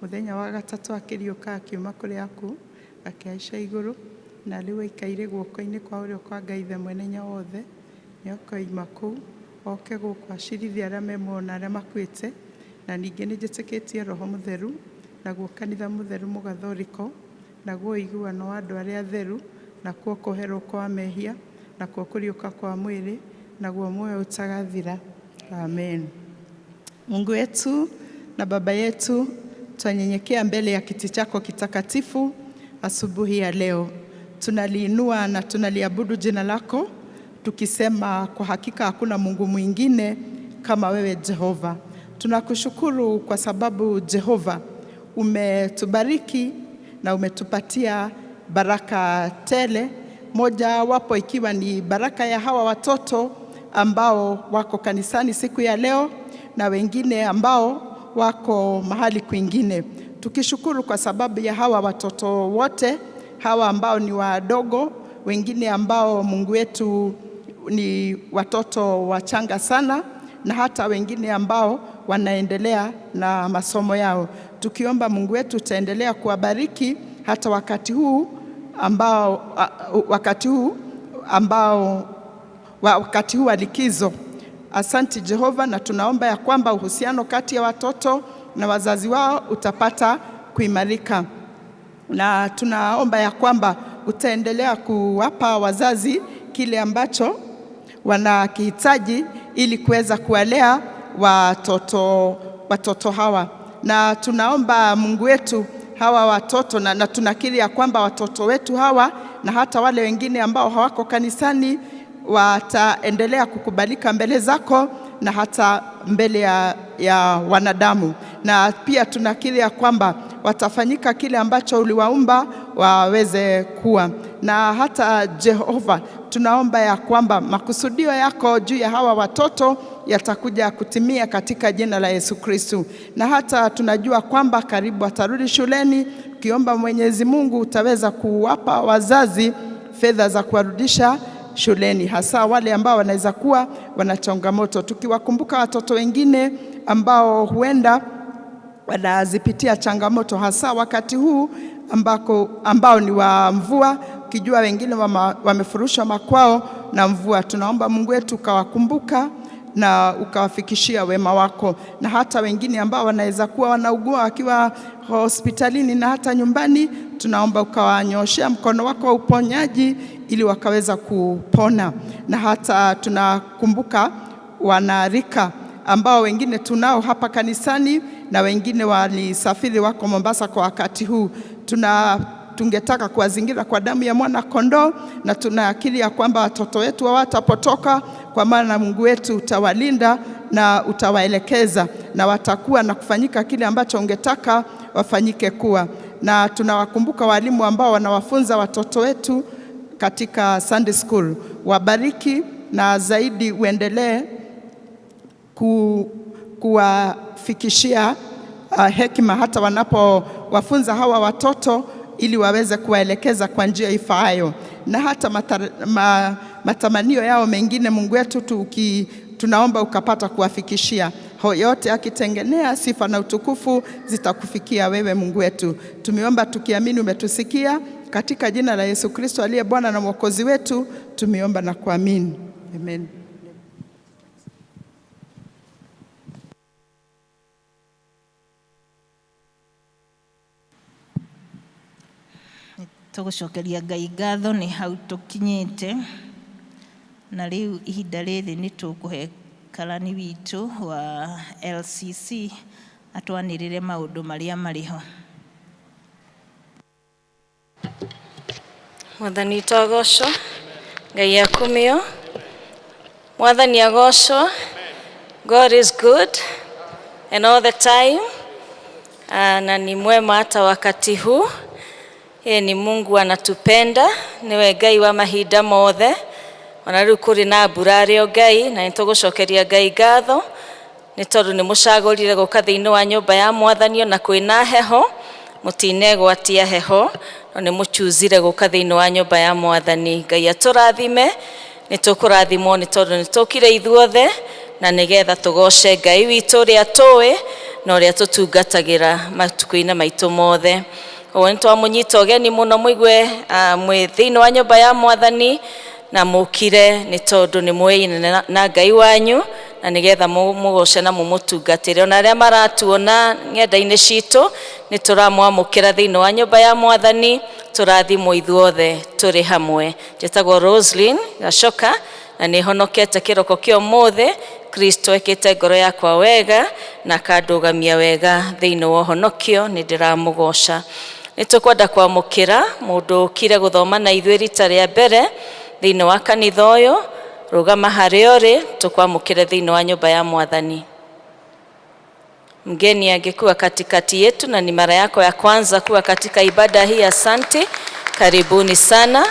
mũthenya wa gatatũ akĩriũka akiuma kũrĩ akuũ, akĩhaica igũrũ, na rĩu aikaire guoko-inĩ kwa ũrĩo kwa Ngai Ithe mwene hinya wothe, nĩ akoima kũu oke gũkũ acirithie arĩa me muoyo na arĩa makuĩte. Na ningĩ nĩ njĩtĩkĩtie Roho Mũtheru, naguo kanitha mũtheru mũgathoriko, naguo ũiguano wa andũ arĩa atheru, nakuo kũherwo kwa mehia, nakuo kũriũka kwa mwĩrĩ, naguo muoyo ũtagathira. Amen. Mungu wetu na Baba yetu, twanyenyekea mbele ya kiti chako kitakatifu asubuhi ya leo. Tunaliinua na tunaliabudu jina lako tukisema kwa hakika hakuna Mungu mwingine kama wewe Jehova. Tunakushukuru kwa sababu Jehova umetubariki na umetupatia baraka tele, moja wapo ikiwa ni baraka ya hawa watoto ambao wako kanisani siku ya leo na wengine ambao wako mahali kwingine. Tukishukuru kwa sababu ya hawa watoto wote, hawa ambao ni wadogo, wengine ambao Mungu wetu ni watoto wachanga sana, na hata wengine ambao wanaendelea na masomo yao. Tukiomba Mungu wetu utaendelea kuwabariki hata wakati huu wa likizo. Asante Jehova, na tunaomba ya kwamba uhusiano kati ya watoto na wazazi wao utapata kuimarika, na tunaomba ya kwamba utaendelea kuwapa wazazi kile ambacho wanakihitaji ili kuweza kuwalea watoto hawa. Na tunaomba Mungu wetu hawa watoto na tunakiri ya kwamba watoto wetu hawa na hata wale wengine ambao hawako kanisani wataendelea kukubalika mbele zako na hata mbele ya wanadamu. Na pia tunakiri ya kwamba watafanyika kile ambacho uliwaumba waweze kuwa. Na hata Jehova, tunaomba ya kwamba makusudio yako juu ya hawa watoto yatakuja kutimia katika jina la Yesu Kristo. Na hata tunajua kwamba karibu watarudi shuleni, ukiomba Mwenyezi Mungu utaweza kuwapa wazazi fedha za kuwarudisha shuleni, hasa wale ambao wanaweza kuwa wana changamoto. Tukiwakumbuka watoto wengine ambao huenda wanazipitia changamoto, hasa wakati huu ambao ni wa mvua, ukijua wengine wamefurushwa makwao na mvua. Tunaomba Mungu wetu ukawakumbuka na ukawafikishia wema wako, na hata wengine ambao wanaweza kuwa wanaugua wakiwa hospitalini na hata nyumbani, tunaomba ukawanyoshea mkono wako wa uponyaji ili wakaweza kupona. Na hata tunakumbuka wanarika ambao wengine tunao hapa kanisani na wengine walisafiri wako Mombasa kwa wakati huu. tungetaka kuwazingira kwa damu ya mwana kondoo, na tuna akili ya kwamba watoto wetu hawatapotoka, kwa maana Mungu wetu utawalinda na utawaelekeza na watakuwa na kufanyika kile ambacho ungetaka wafanyike kuwa. Na tunawakumbuka walimu ambao wanawafunza watoto wetu katika Sunday school, wabariki na zaidi uendelee kuwafikishia hekima hata wanapowafunza hawa watoto ili waweze kuwaelekeza kwa njia ifaayo, na hata matamanio yao mengine, Mungu wetu tunaomba ukapata kuwafikishia yote, akitengenea sifa na utukufu zitakufikia wewe Mungu wetu. Tumeomba tukiamini umetusikia, katika jina la Yesu Kristo aliye Bwana na Mwokozi wetu tumeomba na kuamini, amen. Tũgũcokeria Ngai ngatho nĩ hau tũkinyĩte, na rĩu ihinda rĩrĩ nĩ tũkũhe karani witũ wa LCC atwanĩrĩre maũndũ marĩa marĩ ho. Mwathani witũ agocwo, Ngai akumio. Mwathani agocwo. God is good and all the time. Na ni mwema hata wakati huu. Yeye ni Mungu anatupenda, niwe Ngai wa mahinda mothe. Ona rĩu kũrĩ na mbura arĩ o Ngai, na nĩtũgũcokeria Ngai ngatho nĩ tondũ nĩ mũcagũrire gũka thĩinĩ wa nyũmba ya Mwathani ona kwĩna heho, mũtinegwatia heho, no nĩ mũchuzire gũka thĩinĩ wa nyũmba ya Mwathani. Ngai atũrathime, nĩ tũkũrathimwo nĩ tondũ nĩ tũkire ithuothe, na nĩgetha tũgoce Ngai witũ ũrĩa tũĩ na ũrĩa tũtungatagĩra matukũ-inĩ maitũ mothe. Koguo nĩ twamũnyita ũgeni mũno mũigue mwĩ thĩinĩ wa nyũmba ya Mwathani, na mũkire nĩ tondũ nĩ mũĩine na Ngai wanyu, na nĩgetha mũgoce na mũmũtungatĩre. Ona arĩa maratuona ng'enda-inĩ citũ, nĩ tũramwamũkĩra thĩinĩ wa nyũmba ya Mwathani, tũrathimwo ithuothe tũrĩ hamwe. Njĩtagwo Roslyn Gacoka, na nĩ honokete kĩroko kĩa ũmũthĩ. Kristo ekĩte ngoro yakwa wega na akandũgamia wega thĩinĩ wa ũhonokio, nĩ ndĩramũgoca. Nĩ tũkwenda kwamũkĩra mũndũ ũkire gũthoma na ithuĩ rita rĩa mbere thĩinĩ wa kanitha ũyũ. Rũgama harĩa ũrĩ, tũkwamũkĩre thĩinĩ wa nyũmba ya Mwathani. Mgeni angekuwa katikati yetu na ni mara yako ya kwanza kuwa katika ibada hii, asante, karibuni sana.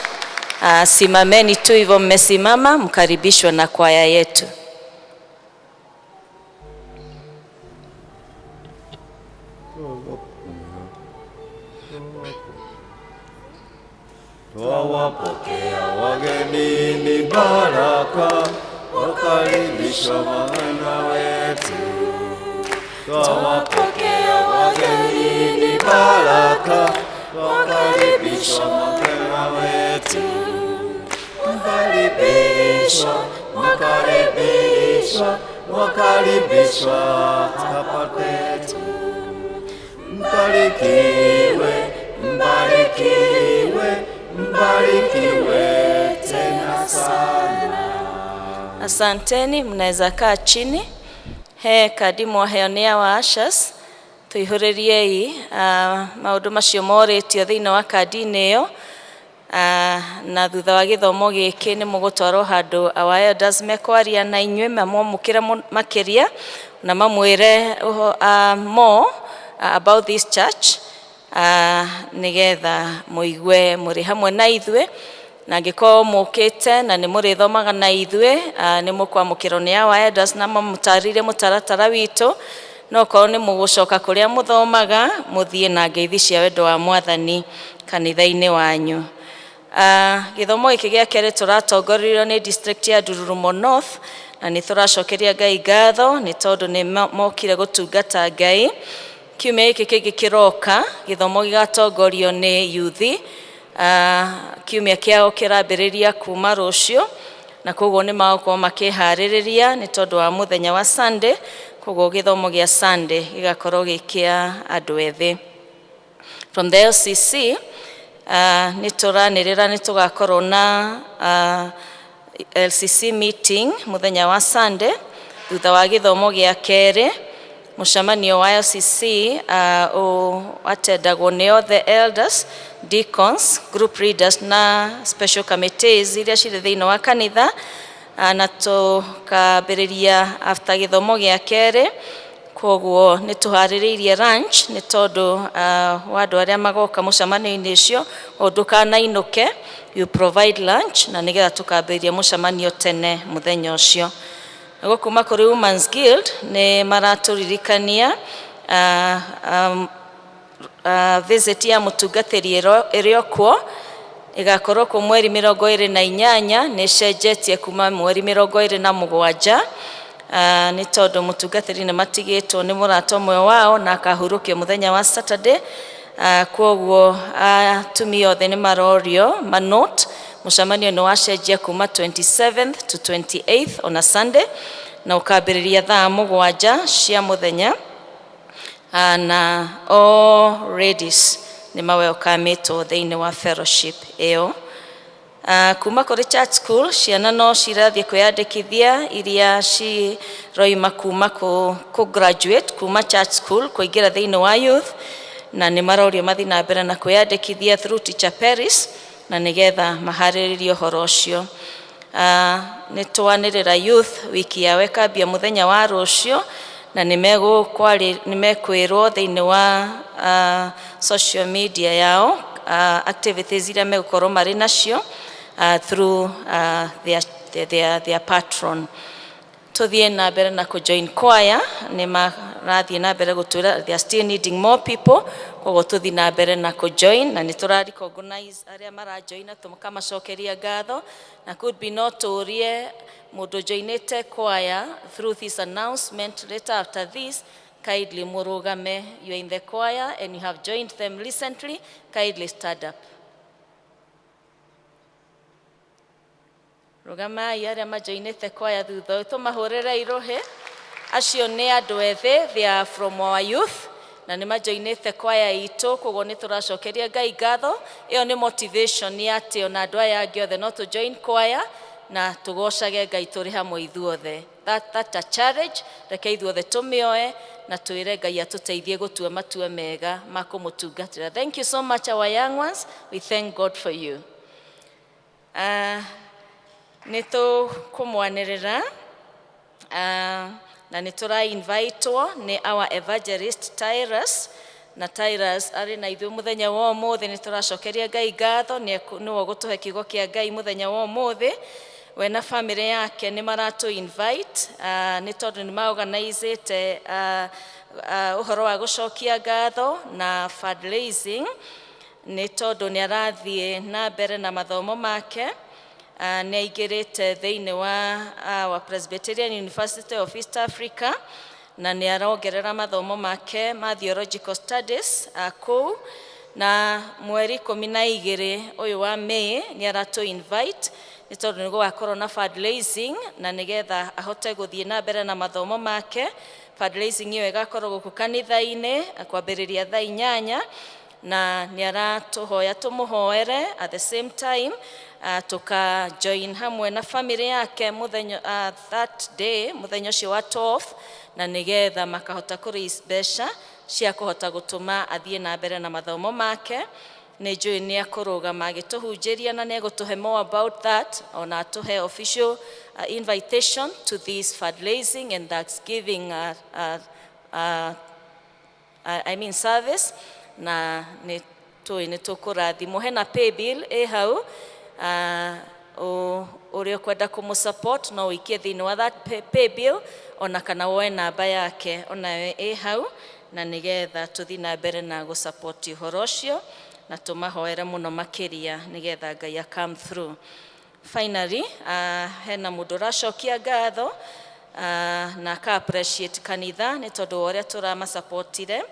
Simameni tu hivyo mmesimama, mkaribishwe na kwaya yetu. Twawapokea wageni ni baraka, wakaribishwa wana wetu. Twawapokea wageni ni baraka, wakaribishwa wana wetu. Mkaribishwa, mkaribishwa, mkaribishwa hapa kwetu. Mbarikiwe, mbarikiwe, mbarikiwe tena sana. Asanteni, mnaweza kaa chini. He kandi mwaheonea wa ushers tuihũrĩriei maũndũ macio morĩtio thĩinĩ wa kandi-inĩ ĩyo. Na thutha wa gĩthomo gĩkĩ nĩ mũgũtwarwo handũ our elders mekwaria na inyuĩ mamwamũkĩre makĩria na mamwĩre more about this church, nĩgetha mũigue mũrĩ hamwe na ithuĩ. Na angĩkorwo mũkĩte na nĩ mũrĩthomaga na ithuĩ, nĩ mũkwamũkĩrwo nĩ our elders na mamũtarĩrie mũtaratara witũ. No korwo nĩ mũgũcoka kũrĩa mũthomaga, mũthiĩ na ngeithi cia wendo wa Mwathani kanitha-inĩ wanyu. Gĩthomo gĩkĩ gĩa kerĩ tũratongoririo nĩ district ya Ndururumo North, na nĩ tũracokeria Ngai ngatho nĩ tondũ nĩ mokire gũtungata Ngai. Kiumia gĩkĩ kĩngĩ kĩroka, gĩthomo gĩgatongorio nĩ yuthi. Kiumia kĩao kĩrambĩrĩria kuma rũciũ, na koguo nĩ magũkorwo makĩharĩrĩria nĩ tondũ wa mũthenya wa Sunday. Koguo gĩthomo gĩa Sunday gĩgakorwo gĩ kĩa andũ ethĩ. From the LCC, nĩ tũranĩrĩra nĩ tũgakorwo na LCC meeting mũthenya wa Sunday thutha wa gĩthomo gĩa kerĩ. Mũcemanio wa LCC atendagwo nĩ othe elders, deacons, group leaders na special committees iria cirĩ thĩinĩ wa kanitha, na tũkambĩrĩria after gĩthomo gĩa kerĩ. Koguo nĩ tũharĩrĩirie lunch nĩ tondũ wa andũ arĩa magoka mũcemanio-inĩ ũcio. O ndũkanainũke, you provide lunch na nĩgetha tũkambĩrĩria mũcemanio tene mũthenya ũcio. Naguo kuma kũrĩ Women's Guild nĩ maratũririkania visit ya mũtungatĩri ĩrĩ okuo ĩgakorwo kuo mweri 28. Nĩ ĩcenjetie kuma mweri 27, nĩ tondũ mũtungatĩri nĩ matigĩtwo nĩ mũrata ũmwe wao na akahurũkio mũthenya wa Saturday. Kwoguo atumia othe nĩ marorio manote mũcemanio nĩ wacenjia kuma 27th to 28th on a Sunday, na ũkambĩrĩria thaa 7 cia mũthenya, na all ladies nĩ mawelcometwo thĩinĩ wa fellowship ĩyo. Kuma kũrĩ church school, ciana no cirathiĩ kwĩyandĩkithia iria ciroima kuma kũ graduate kuma church school kũingĩra thĩinĩ wa youth, na nĩ marorio mathiĩ na mbere na kwĩyandĩkithia through Teacher Paris na nĩgetha maharĩrĩrie ũhoro ũcio. Nĩ twanĩrĩra youth wiki yao ĩkambia mũthenya wa rũciũ, na nĩ mekwĩrwo thĩinĩ wa social media yao activities iria megũkorwo marĩ nacio through their patron. Tuthiĩ na mbere na kũjoin choir. Nĩ marathiĩ na mbere gũtwĩra they are still needing more people, koguo tũthiĩ na mbere na kũjoin, na nĩ tũra recognize arĩa marajoina, tũkamacokeria ngatho. Na could be no tũrie mũndũ joinĩte choir through this announcement later after this, kindly mũrũgame. You are in the choir and you have joined them recently, kindly stand up. Rũgamai arĩa majoinĩte choir thutha ũyũ, tũmahũrĩre irũhĩ. Acio nĩ andũ ethĩ, they are from our youth na nĩ majoinĩte choir itũ, koguo nĩ tũracokeria Ngai ngatho. Ĩyo nĩ motivation nĩ atĩ ona andũ aya angĩ othe no tũ join choir na tũgocage Ngai tũrĩ hamwe ithuothe. That a challenge, reke ithuothe tũmĩoe na twĩre Ngai atũteithie gũtua matua mega ma kũmũtungatĩra. Thank you so much, our young ones. We thank God for you. Nĩ tũkũmwanĩrĩra na nĩ tũra-invitwo nĩ our evangelist Tyrus, na Tyrus arĩ na ithuĩ mũthenya wa ũmũthĩ. Nĩ tũracokeria Ngai ngatho nĩwe ũgũtũhe kiugo kĩa Ngai mũthenya wa ũmũthĩ. We na family yake nĩ maratũ invite nĩ tondũ nĩ maorganizĩte ũhoro wa gũcokia ngatho na fundraising, nĩ tondũ nĩ arathiĩ na mbere na mathomo make. Nĩ aingĩrĩte thĩinĩ wa Presbyterian University of East Africa na nĩ arongerera mathomo make ma theological studies kũu, na mweri 12 ũyũ wa May nĩ aratũ invite nĩ tondũ nĩ gũgakorwo na fundraising na nĩgetha ahote gũthiĩ na mbere na mathomo make. Fundraising ĩyo ĩgakorwo gũkũ kanitha-inĩ kwambĩrĩria thaa 8, na nĩ aratũhoya tũmũhoere, at the same time tuka join hamwe na family yake mũthenya that day, mũthenya ũcio wa 12, na nĩgetha makahota kũ raise mbeca cia kũhota gũtũma athiĩ na mbere na mathomo make. Nĩ njũĩ nĩ akũrũgama agĩtũhunjĩria na nĩ egũtũhe more about that, ona atũhe official invitation to this fundraising and thanksgiving I mean service, na nĩ tũĩ nĩ tũkũrathimwo. Hena paybill ĩ hau, ũrĩa ũkwenda kũmũ support no ũikie thĩinĩ wa that paybill, ona kana woe namba yake onayo ĩ hau, na nĩgetha tũthiĩ na mbere na gũ-support ũhoro ũcio na tũmahoere mũno makĩria nĩgetha Ngai a come through. Finally, hena mũndũ ũracokia ngatho na aka appreciate kanitha nĩ tondũ wa ũrĩa tũramasupportire.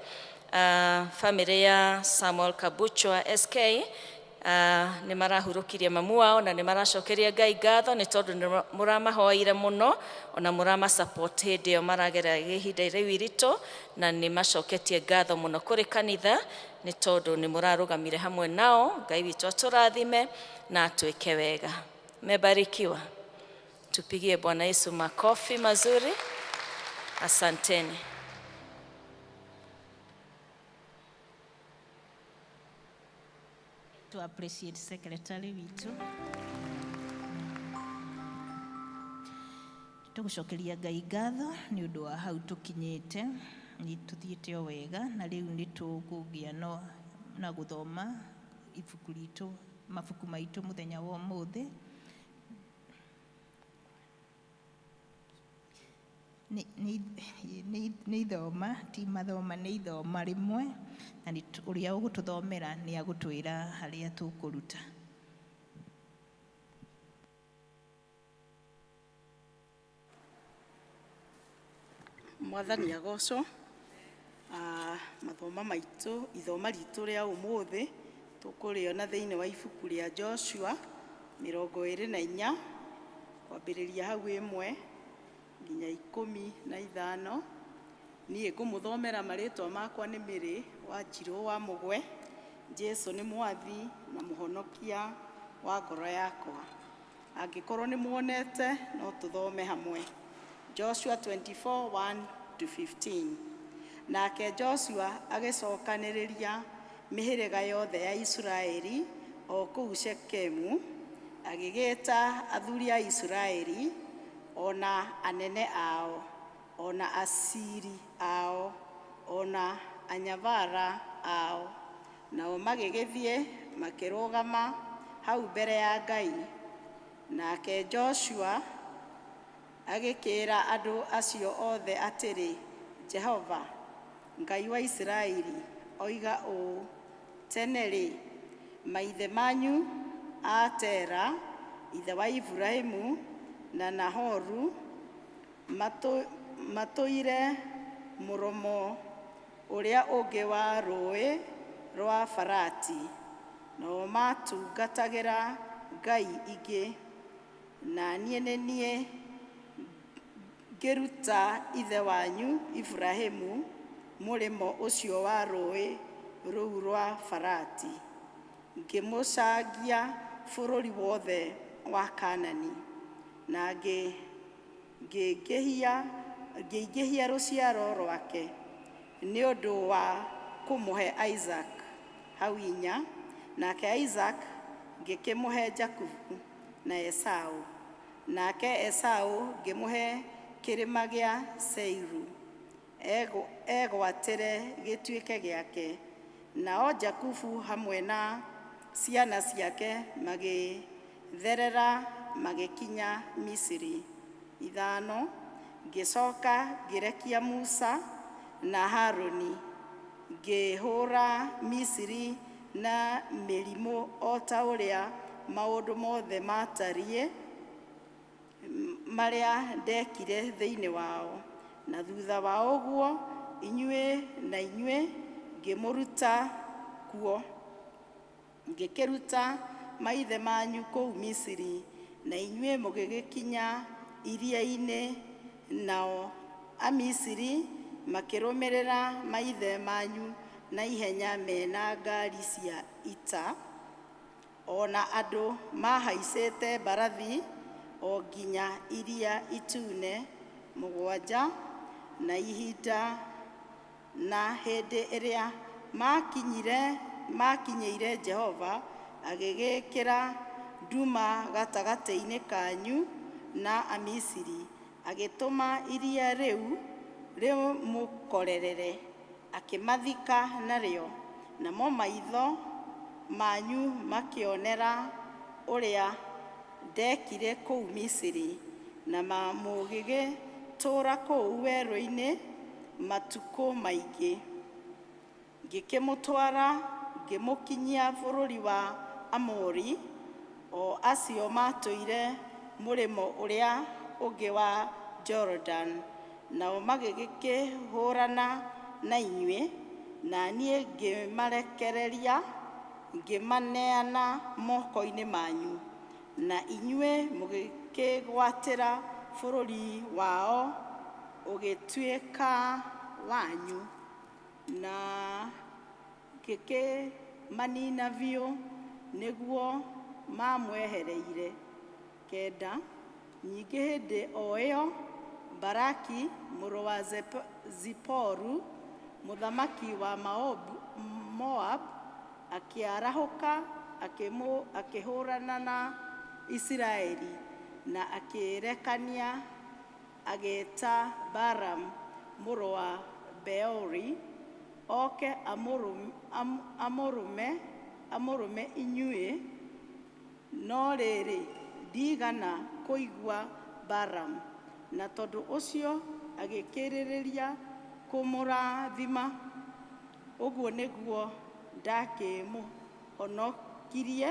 Family ya Samuel Kabuchwa SK nĩ marahurũkirie mamu wao, na nĩ maracokeria Ngai ngatho nĩ tondũ nĩ mũramahoeire mũno ona mũramasupport hĩndĩ ĩyo maragera ihinda rĩu iritũ, na nĩ macoketie ngatho mũno kũrĩ kanitha nĩ tondũ nĩ mũrarũgamire hamwe nao. Ngai witũ atũrathime na atwĩke wega. Mebarikiwa. Tupigie Bwana Yesu makofi mazuri. Asanteni. To appreciate secretary witũ. Tũgũcokeria Ngai ngatho nĩ ũndũ wa hau tũkinyĩte, nĩ tũthiĩte o wega na rĩu nĩ tũkũgĩa na gũthoma ibuku ritũ, mabuku maitũ mũthenya wa ũmũthĩ. Nĩ ithoma, ti mathoma, nĩ ithoma rĩmwe, na ũrĩa ũgũtũthomera nĩ agũtwĩra harĩa tũkũruta. Mwathani agocwo. Mathoma maitũ, ithoma ritũ rĩa ũmũthĩ tũkũrĩona thĩinĩ wa ibuku rĩa Joshua 24 kwambĩrĩria hau 1 nginya 15. Niĩ ngũmũthomera marĩtwa makwa nĩ Mĩrĩ wa Njirũ wa Mũgwe. Jesu nĩ mwathi na mũhonokia wa ngoro yakwa. Angĩkorwo nĩ muonete no tũthome hamwe. Joshua 24, 1 to 15. Nake Joshua agĩcokanĩrĩria mĩhĩrĩga yothe ya Isiraeli o kũu Shekemu, agĩgĩta athuri a Isiraeli, o na anene ao, o na aciri ao, o na anyabara ao. Nao magĩgĩthiĩ makĩrũgama hau mbere ya Ngai. Nake Joshua agĩkĩĩra andũ acio othe atĩrĩ, Jehova Ngai wa Isiraeli oiga ũũ, tene-rĩ, maithe manyu a Tera, ithe wa Iburahĩmu na Nahoru, matũire mũromo ũrĩa ũngĩ wa rũũĩ rwa Farati, nao matungatagĩra ngai ingĩ, na niĩ nĩ niĩ ngĩruta ithe wanyu Iburahĩmu mũrĩmo ũcio wa rũũĩ rũu rwa Farati, ngĩmũcangia bũrũri wothe wa Kaanani, na ngĩingĩhia rũciaro rwake nĩ ũndũ wa kũmũhe Isaac hau 4, nake Isaac ngĩkĩmũhe Jakubu na Esau, nake Esau ngĩmũhe kĩrĩma gĩa Seiru egwatĩre gĩtuĩke gĩake. Nao Jakubu hamwe na ciana ciake magĩtherera magĩkinya Misiri. 5, ngĩcoka ngĩrekia Musa na Harũni, ngĩhũũra Misiri na mĩrimũ o ta ũrĩa maũndũ mothe maatariĩ marĩa ndekire thĩinĩ wao. Na thutha wa ũguo inyuĩ na inyuĩ ngĩmũruta kuo, ngĩkĩruta maithe manyu kũu Misiri, na inyuĩ mũgĩgĩkinya iria-inĩ, nao Amisiri makĩrũmĩrĩra maithe manyu na ihenya mena ngaari cia ita, o na andũ mahaicĩte mbarathi o nginya Iria Itune. 7, na ihinda na hĩndĩ ĩrĩa makinyĩire Jehova agĩgĩkĩra nduma gatagatĩ-inĩ kanyu na Amisiri, agĩtũma iria rĩu rĩmũkorerere, akĩmathika narĩo. Namo maitho manyu makĩonera ũrĩa ndekire kũu Misiri, na mũgĩgĩtũũra kũu werũ-inĩ matukũ maingĩ. Ngĩkĩmũtwara ngĩmũkinyia bũrũri wa Amori, o acio matũire mũrĩmo ũrĩa ũngĩ wa Jorodani, nao magĩgĩkĩhũũrana na inyuĩ, na niĩ ngĩmarekereria ngĩmaneana moko-inĩ manyu, na inyuĩ mũgĩkĩgwatĩra bũrũri wao ũgĩtuĩka wanyu, na ngĩkĩmanina biũ nĩguo mamwehereire. 9, nyingĩ hĩndĩ o ĩyo Baraki mũrũ wa Ziporu mũthamaki wa Moab akĩarahũka akĩhũũrana na Isiraeli na akĩrekania agĩĩta Balamu mũrũ wa Beori oke amũrume inyuĩ, no rĩrĩ, ndiigana kũigua Balamu, na tondũ ũcio agĩkĩrĩrĩria kũmũrathima. Ũguo nĩguo ndakĩmũhonokirie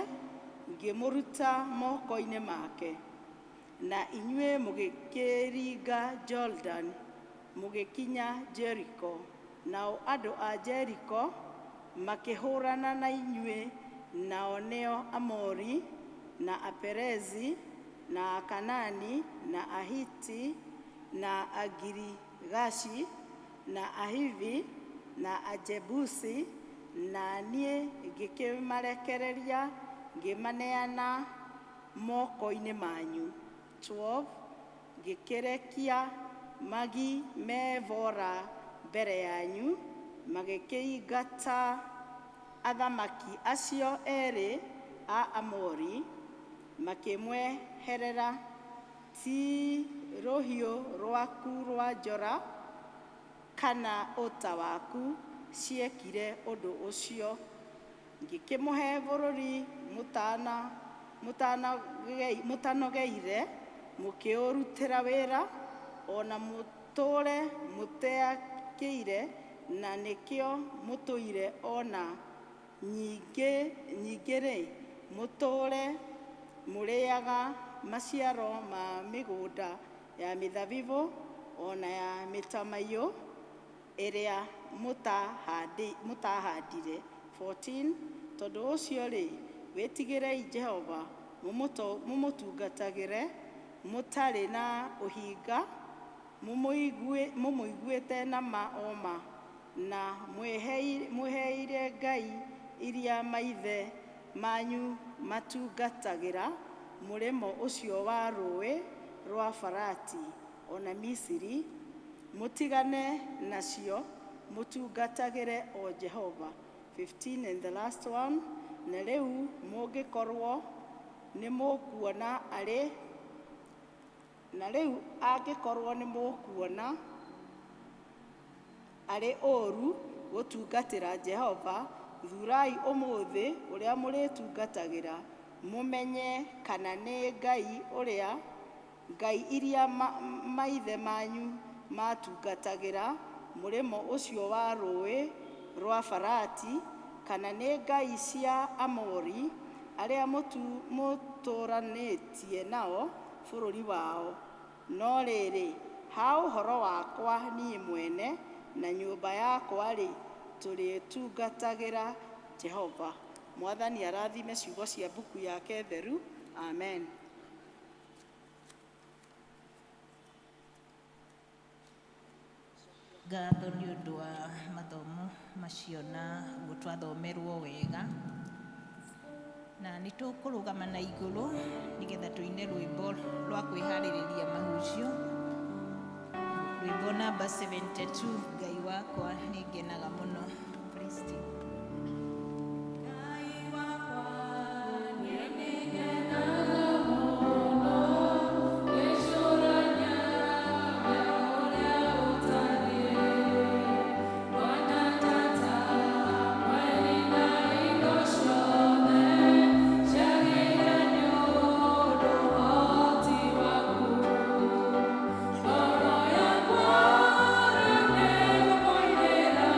ngĩmũruta moko-inĩ make. Na inyuĩ mũgĩkĩringa Jorodani mũgĩkinya Jeriko. Nao andũ a Jeriko makĩhũũrana na inyuĩ, nao nĩo Amori, na Aperezi, na Akanaani, na Ahiti, na Agirigashi, na Ahivi, na Ajebusi, na niĩ ngĩkĩmarekereria ngĩmaneana moko-inĩ manyu. 12 Ngĩkĩrekia magi me bora mbere yanyu, magĩkĩingata athamaki acio erĩ a Amori, makĩmweherera. Ti rũhiũ rwaku rwa njora kana ũta waku ciekire ũndũ ũcio. Ngĩkĩmũhe bũrũri mũtanogeire, mũkĩũrutĩra wĩra, o na mũtũũre mũteakĩire, na nĩkĩo mũtũire o na nyingĩ-rĩ, mũtũũre mũrĩĩaga maciaro ma mĩgũnda ya mĩthabibũ o na ya mĩtamaiyũ ĩrĩa mũtahandire. 14 Tondũ ũcio-rĩ, wĩtigĩrei Jehova, mũmũtungatagĩre mũtarĩ na ũhinga, mũmũiguĩte na ma o ma, na mwĩheire ngai iria maithe manyu matungatagĩra mũrĩmo ũcio wa rũũĩ rwa Farati, o na Misiri, mũtigane nacio, mũtungatagĩre o Jehova. 15 And the last one, na rĩu mũngĩkorwo nĩmũkuona arĩ na rĩu angĩkorwo nĩmũkuona arĩ ũũru gũtungatĩra Jehova, thurai ũmũthĩ ũrĩa mũrĩtungatagĩra, mũmenye kana nĩ Ngai ũrĩa ngai iria maithe manyu matungatagĩra mũrĩmo ũcio wa rũũĩ rwa Farati, kana nĩ ngai cia Amori arĩa mũtũũranĩtie nao bũrũri wao. No rĩrĩ, ha ũhoro wakwa niĩ mwene na nyũmba yakwa-rĩ, tũrĩtungatagĩra Jehova. Mwathani arathime ciugo cia mbuku yake theru. Amen. Ngatho nĩ ũndũ wa mathomo macio na ũguo twathomerwo wega, na nĩ tũkũrũgama na igũrũ nĩgetha tũine rwĩmbo rwa kwĩharĩrĩria mahunjio, rwĩmbo namba 72, Ngai wakwa nĩ ngenaga mũno. Praise team. Ngai wakwa nĩ mũno, ngĩcũrania we ũrĩa ũtariĩ. Bwana tata mweri na indo ciothe ciagĩire nĩ ũndũ ũhoti waku. Ngoro yakwa rĩu nĩgũkũinĩra.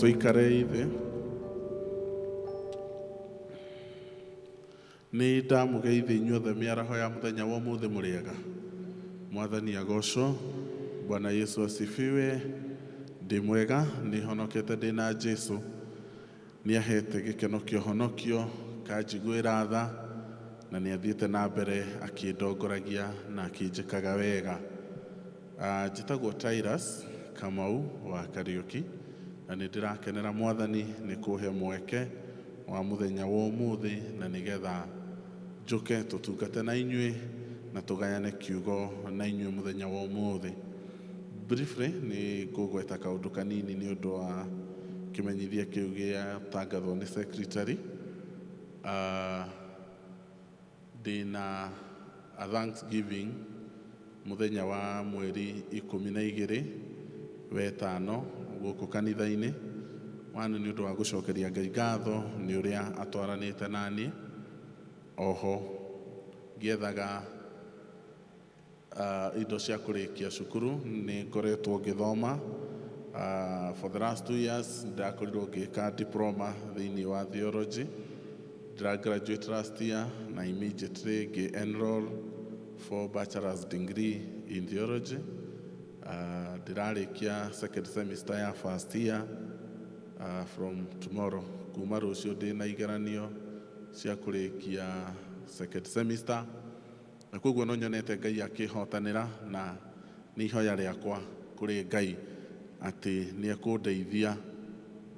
Tũikare thĩ. Nĩ ndamũgeithia inyuothe mĩaraho ya mũthenya wa ũmũthĩ. Mũrĩega? Mwathani agocwo. Bwana Yesu asifiwe. Ndĩ mwega, nĩ honokete, ndĩ na Jesu. Nĩ ahete gĩkeno kĩa ũhonokio, kanjiguĩra tha, na nĩ athiĩte na mbere akĩndongoragia na akĩnjĩkaga wega. Njĩtagwo Tirus Kamau wa Kariũki, na nĩ ndĩrakenera Mwathani nĩ kũhe mweke wa mũthenya wa ũmũthĩ na nĩgetha njũke tũtungate na inyuĩ na tũgayane kiugo na inyuĩ mũthenya wa ũmũthĩ. Briefly, nĩ ngũgweta kaũndũ kanini nĩ ũndũ wa kĩmenyithia kĩu gĩatangathwo nĩ secretary. Ndĩna a Thanksgiving mũthenya wa mweri 12 wetano gũkũ kanitha-inĩ wanu, nĩ ũndũ wa gũcokeria Ngai ngatho nĩ ũrĩa atwaranĩte naniĩ oho ngĩethaga indo cia kũrĩkia cukuru. Nĩ ngoretwo ngĩthoma for the last 2 years. Ndakorirwo ngĩka diploma thĩinĩ wa theology. Ndĩra graduate last year na immediately ngĩ enroll for bachelor's degree in theology. Ndĩrarĩkia second semester ya first year from tomorrow. Kuma rũciũ ndĩna igeranio cia kũrĩkia second semester, na koguo no nyonete Ngai akĩhotanĩra, na nĩ ihoya rĩakwa kũrĩ Ngai atĩ nĩ ekũndeithia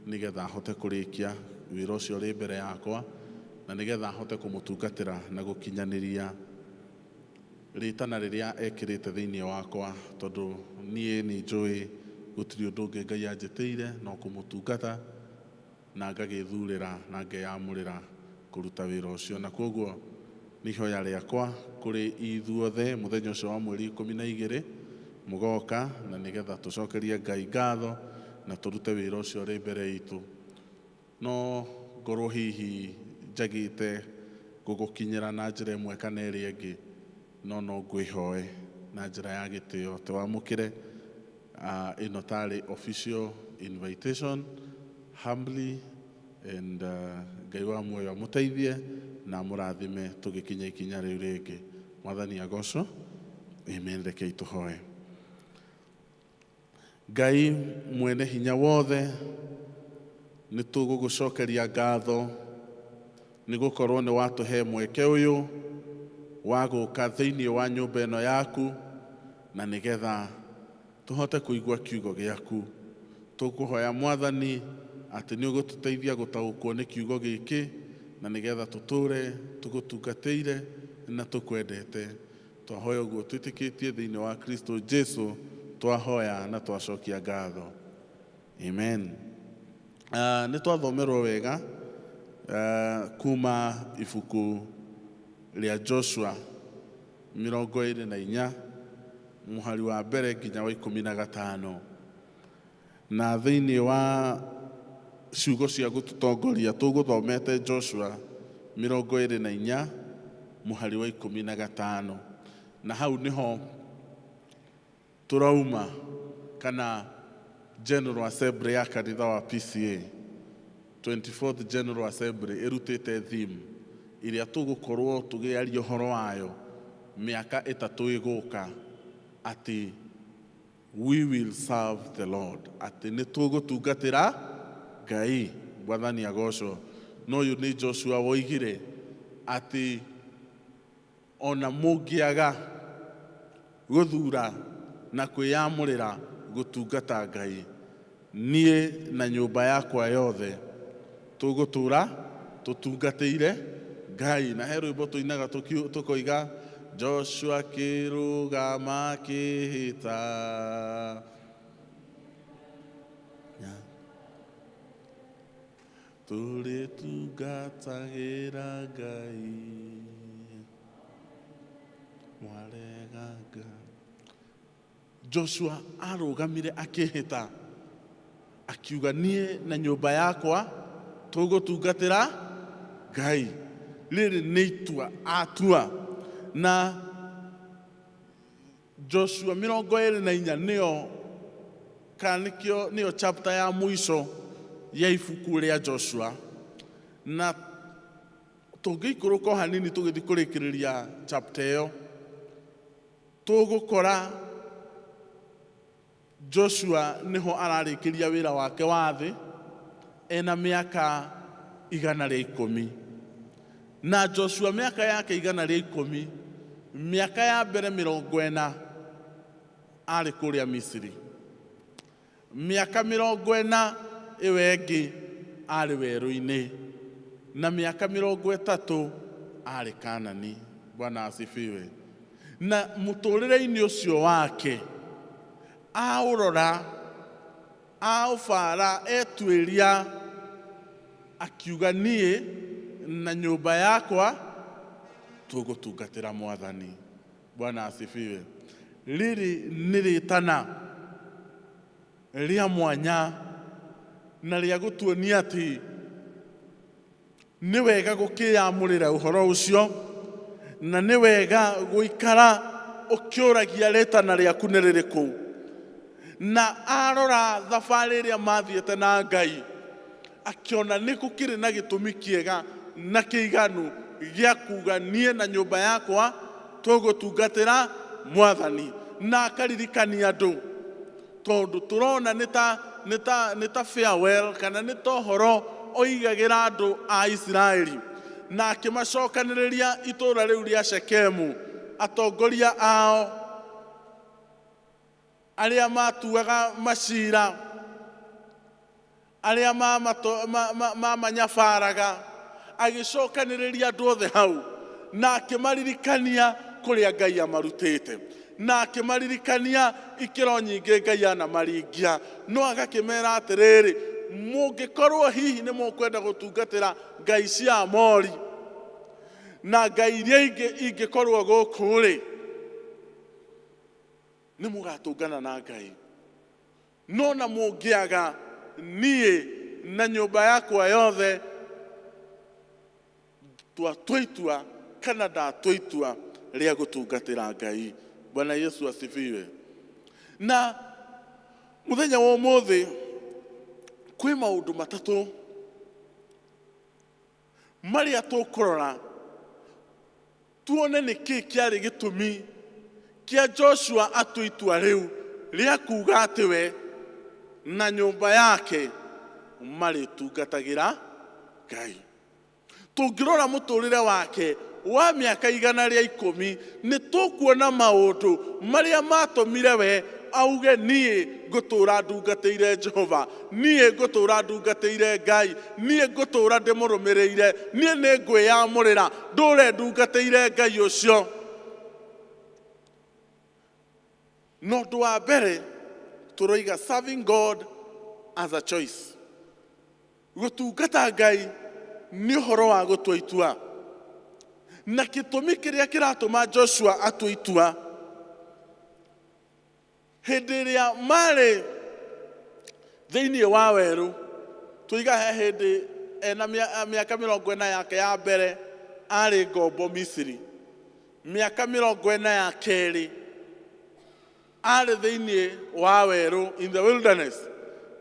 nĩgetha hote kũrĩkia wĩra ũcio ũrĩ mbere yakwa, na nĩgetha hote kũmũtungatĩra na gũkinyanĩria rĩtana rĩrĩa ekĩrĩte thĩinĩ wakwa, tondũ niĩ nĩ njũĩ gũtirĩ ũndũ ũngĩ Ngai anjĩtĩire no kũmũtungata, na ngagĩthurĩra na ngeyamũrĩra kũruta wĩra ũcio. Na koguo nĩ ihoya rĩakwa kũrĩ ithuothe, mũthenya ũcio wa mweri 12 mũgoka na nĩgetha tũcokerie Ngai ngatho na tũrute wĩra ũcio ũrĩ mbere itũ. No ngorwo hihi njagĩte gũgũkinyĩra na njĩra ĩmwe kana ĩrĩa ĩngĩ, no ngwĩhoe na njĩra ya gĩtĩo tĩwamũkĩre ĩno tarĩ official invitation humbly, and Ngai wa muoyo amũteithie na amũrathime tũgĩkinya ikinya rĩu rĩngĩ. Mwathani agocwo. Amen. Rekei tũhoe. Ngai mwene hinya wothe, nĩ tũgũgũcokeria ngatho nĩ gũkorwo nĩ watũhe mweke ũyũ wa gũka thĩinĩ wa nyũmba ĩno yaku na nĩgetha tũhote kũigua kiugo gĩaku. Tũkũhoya, Mwathani, atĩ nĩ ũgũtũteithia gũtaũkwo nĩ kiugo gĩkĩ na nĩgetha tũtũre tũgũtungatĩire na tũkwendete. Twahoya ũguo twĩtĩkĩtie thĩinĩ wa Kristo Jesu twahoya na twacokia ngatho. Amen. Nĩ twathomerwo wega kuma ibuku rĩa Joshua 24 mũhari wa mbere nginya wa 15, na thĩinĩ wa ciugo cia gũtũtongoria tũgũthomete Joshua 24 mũhari wa 15, na hau nĩho tũrauma kana General Assembly ya kanitha wa PCA, 24th General Assembly, ĩrutĩte theme ĩrĩa tũgũkorwo tũgĩaria ũhoro wayo mĩaka 3 ĩgũka, atĩ we will serve the Lord, atĩ nĩ tũgũtungatĩra Ngai. Mwathani agocwo. No ũyũ nĩ Joshua woigire atĩ ona mũngĩaga gũthura na kwĩyamũrĩra gũtungata Ngai, niĩ na nyũmba yakwa yothe tũgũtũra tũtungatĩire Ngai. Na he rwĩmbo tũinaga tũkoiga, "Joshua kĩrũgama kĩhĩta tũrĩtungatagĩra Ngai mwarega Ngai." Joshua arũgamire akĩhĩta akiuga, "Niĩ na nyũmba yakwa tũgũtungatĩra Ngai." Rĩrĩ nĩ itua atua. Na Joshua 24 nĩyo kana nĩkĩo nĩyo chapter ya mũico. Ya ibuku rĩa Joshua, na tũngĩikũrũka o hanini tũgĩthiĩ kũrĩkĩrĩria chapter ĩyo, tũgũkora Joshua nĩho ararĩkĩria wĩra wake wa thĩ ena mĩaka 110. Na Joshua mĩaka yake 110, mĩaka ya mbere 40 arĩ kũrĩa Misiri, mĩaka 40 ĩyo ĩngĩ arĩ werũ-inĩ, na mĩaka 30 arĩ Kanani. Bwana asifiwe. Na mũtũrĩre-inĩ ũcio wake aũrora, aũbara, etuĩria, akiuga, "Niĩ na nyũmba yakwa tũgũtungatĩra Mwathani." Bwana asifiwe. Rĩrĩ nĩ rĩtana rĩa mwanya na rĩa gũtuonia atĩ nĩ wega gũkĩyamũrĩra ũhoro ũcio, na nĩ wega gũikara ũkĩũragia rĩtana rĩaku nĩ rĩrĩkũ. Na arora thabarĩ ĩrĩa mathiĩte na Ngai, akĩona nĩ gũkĩrĩ na gĩtũmi kĩega na kĩiganu gĩa kuga, "Niĩ na nyũmba yakwa tũgũtungatĩra Mwathani." Na akaririkania andũ, tondũ tũrona nĩ ta farewell kana nĩ ta ũhoro oigagĩra andũ a Isiraeli, na akĩmacokanĩrĩria itũũra rĩu rĩa Shekemu, atongoria ao arĩa matuaga macira, arĩa mamanyabaraga, agĩcokanĩrĩria andũ othe hau na akĩmaririkania kũrĩa Ngai amarutĩte, na akĩmaririkania ikĩro nyingĩ Ngai anamaringia. No agakĩmera atĩrĩrĩ, mũngĩkorwo hihi nĩ mũkwenda gũtungatĩra ngai cia Amori na ngai iria ingĩ ingĩkorwo gũkũ rĩ, nĩ mũgatũngana na Ngai. No na mũngĩaga, niĩ na nyũmba yakwa yothe twatua itua, kana ndatua itua rĩa gũtungatĩra Ngai. Bwana Yesu asifiwe. Na mũthenya wa ũmũthĩ kwĩ maũndũ matatũ marĩa tũkũrora tuone nĩ kĩĩ kĩarĩ gĩtũmi kĩa Joshua atue itua rĩu rĩa kuga atĩ we na nyũmba yake marĩtungatagĩra Ngai. Tũngĩrora mũtũrĩre wake wa mĩaka 110, nĩ tũkuona maũndũ marĩa matũmire we auge, "Niĩ ngũtũra ndungatĩire Jehova, niĩ ngũtũra ndungatĩire Ngai, niĩ ngũtũra ndĩmũrũmĩrĩire, niĩ nĩ ngwĩyamũrĩra ndũre ndungatĩire Ngai ũcio." Na ũndũ wa mbere tũroiga, serving God as a choice. Gũtungata Ngai nĩ ũhoro wa gũtua itua, na gĩtũmi kĩrĩa kĩratũma Joshua atue itua, hĩndĩ ĩrĩa marĩ thĩinĩ wa werũ, tuiga he hĩndĩ ena mĩaka 40 yake ya mbere arĩ ngombo Misiri, mĩaka 40 ya kerĩ arĩ thĩinĩ wa werũ, in the wilderness,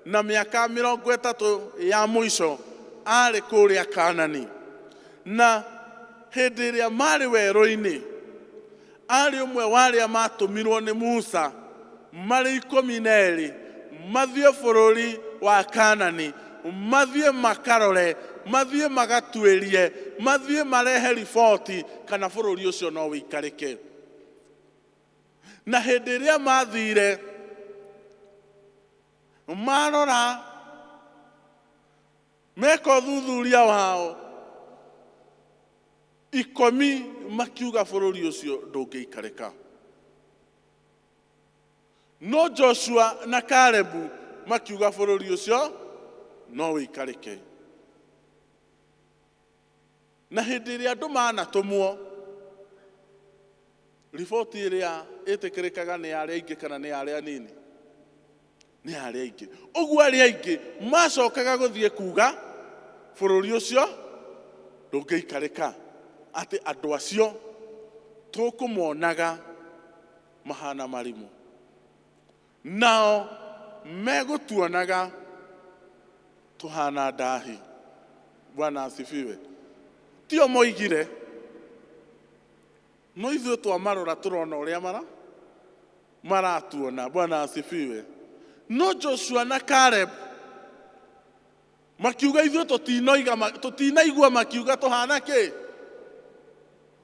na mĩaka 30 ya mũico arĩ kũrĩa Kanani. Na hĩndĩ ĩrĩa marĩ werũ-inĩ, arĩ ũmwe wa arĩa matũmirwo nĩ Musa marĩ 12 mathiĩ bũrũri wa Kanani, mathiĩ makarore, mathiĩ magatuĩrie, mathiĩ marehe riboti kana bũrũri ũcio no wĩikarĩke. Na hĩndĩ ĩrĩa mathire marora, meka ũthuthuria wao, 10 makiuga bũrũri ũcio ndũngĩikarĩka, no Joshua na Kalebu makiuga bũrũri ũcio no wĩikarĩke. Na hĩndĩ ĩrĩa andũ manatũmwo, riboti ĩrĩa ĩtĩkĩrĩkaga nĩ arĩa aingĩ kana nĩ arĩa anini? Nĩ arĩa aingĩ. Ũguo arĩa aingĩ macokaga gũthiĩ kuga bũrũri ũcio ndũngĩikarĩka, atĩ andũ acio tũkũmonaga mahana marimũ, nao megũtuonaga. Tũhana ndahi. Bwana asifiwe. Tio moigire, no ithuĩ twamarora tũrona ũrĩa mara maratuona. Bwana asifiwe. No Joshua na Caleb makiuga ithuĩ tũtinoiga tũtinaigua makiuga tũhana kĩ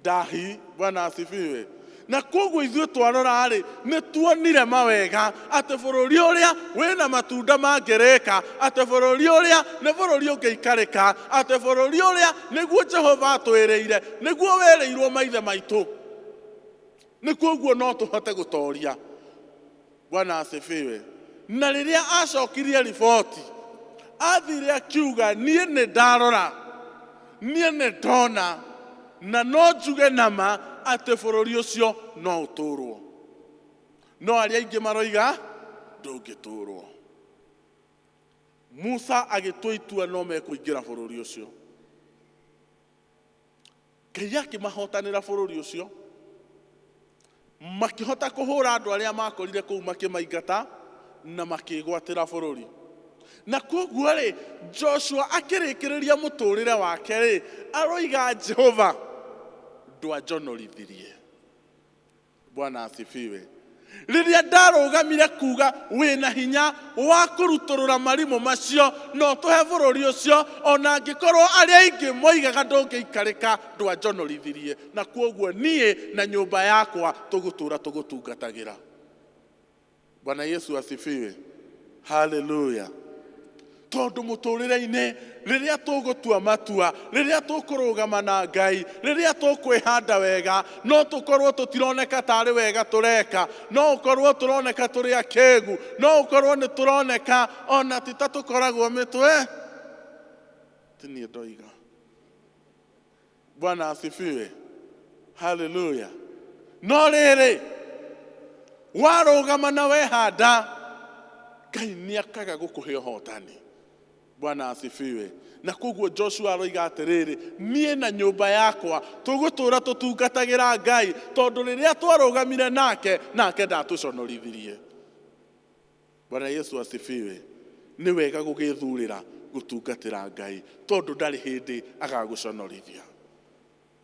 ndahi. Bwana asifiwe. Na koguo ithuĩ twarora rĩ, nĩ tuonire mawega atĩ bũrũri ũrĩa wĩna matunda mangĩrĩka, atĩ bũrũri ũrĩa nĩ bũrũri ũngĩikarĩka, atĩ bũrũri ũrĩa nĩguo Jehova atwĩrĩire, nĩguo werĩirwo maithe maitũ, nĩ koguo no tũhote gũtoria. Bwana asifiwe. Na rĩrĩa acokirie riboti, athire akiuga, niĩ nĩ ndarora, niĩ nĩ ndona, na no njuge nama atĩ bũrũri ũcio no ũtũrwo, no arĩa aingĩ maroiga ndũngĩtũrwo. Musa agĩtua itua no mekũingĩra bũrũri ũcio. Ngai akĩmahotanĩra bũrũri ũcio, makĩhota kũhũra andũ arĩa makorire kũu, makĩmaingata na makĩgwatĩra bũrũri. Na koguo rĩ, Joshua akĩrĩkĩrĩria mũtũrĩre wake rĩ, aroiga, Jehova ndwanjonorithirie. Bwana asifiwe. Rĩrĩa ndarũgamire kuga wĩna hinya wa kũrutũrũra marimũ macio na ũtũhe bũrũri ũcio, ona angĩkorwo arĩa aingĩ moigaga ndũngĩikarĩka, ndwanjonorithirie, na kwoguo niĩ na nyũmba yakwa tũgũtũra tũgũtungatagĩra. Bwana Yesu asifiwe. Haleluya. Tondũ mũtũrĩre-inĩ, rĩrĩa tũgũtua matua, rĩrĩa tũkũrũgama na Ngai, rĩrĩa tũkwĩhanda wega, no tũkorwo tũtironeka tarĩ wega tũreka, no ũkorwo tũroneka tũrĩ akĩgu, no ũkorwo nĩ tũroneka ona ti ta tũkoragwo mĩtwe, ti niĩ ndoiga. Bwana asifiwe. Haleluya. No rĩrĩ, warũgama na wehanda, Ngai nĩ akaga gũkũhe ũhotani. Bwana asifiwe. Na koguo Joshua aroiga atĩrĩrĩ, niĩ na nyũmba yakwa tũgũtũra tũtungatagĩra Ngai, tondũ rĩrĩa twarũgamire nake, nake ndatũconorithirie. Bwana Yesu asifiwe. Nĩ wega gũgĩthurĩra gũtungatĩra Ngai, tondũ ndarĩ hĩndĩ agagũconorithia.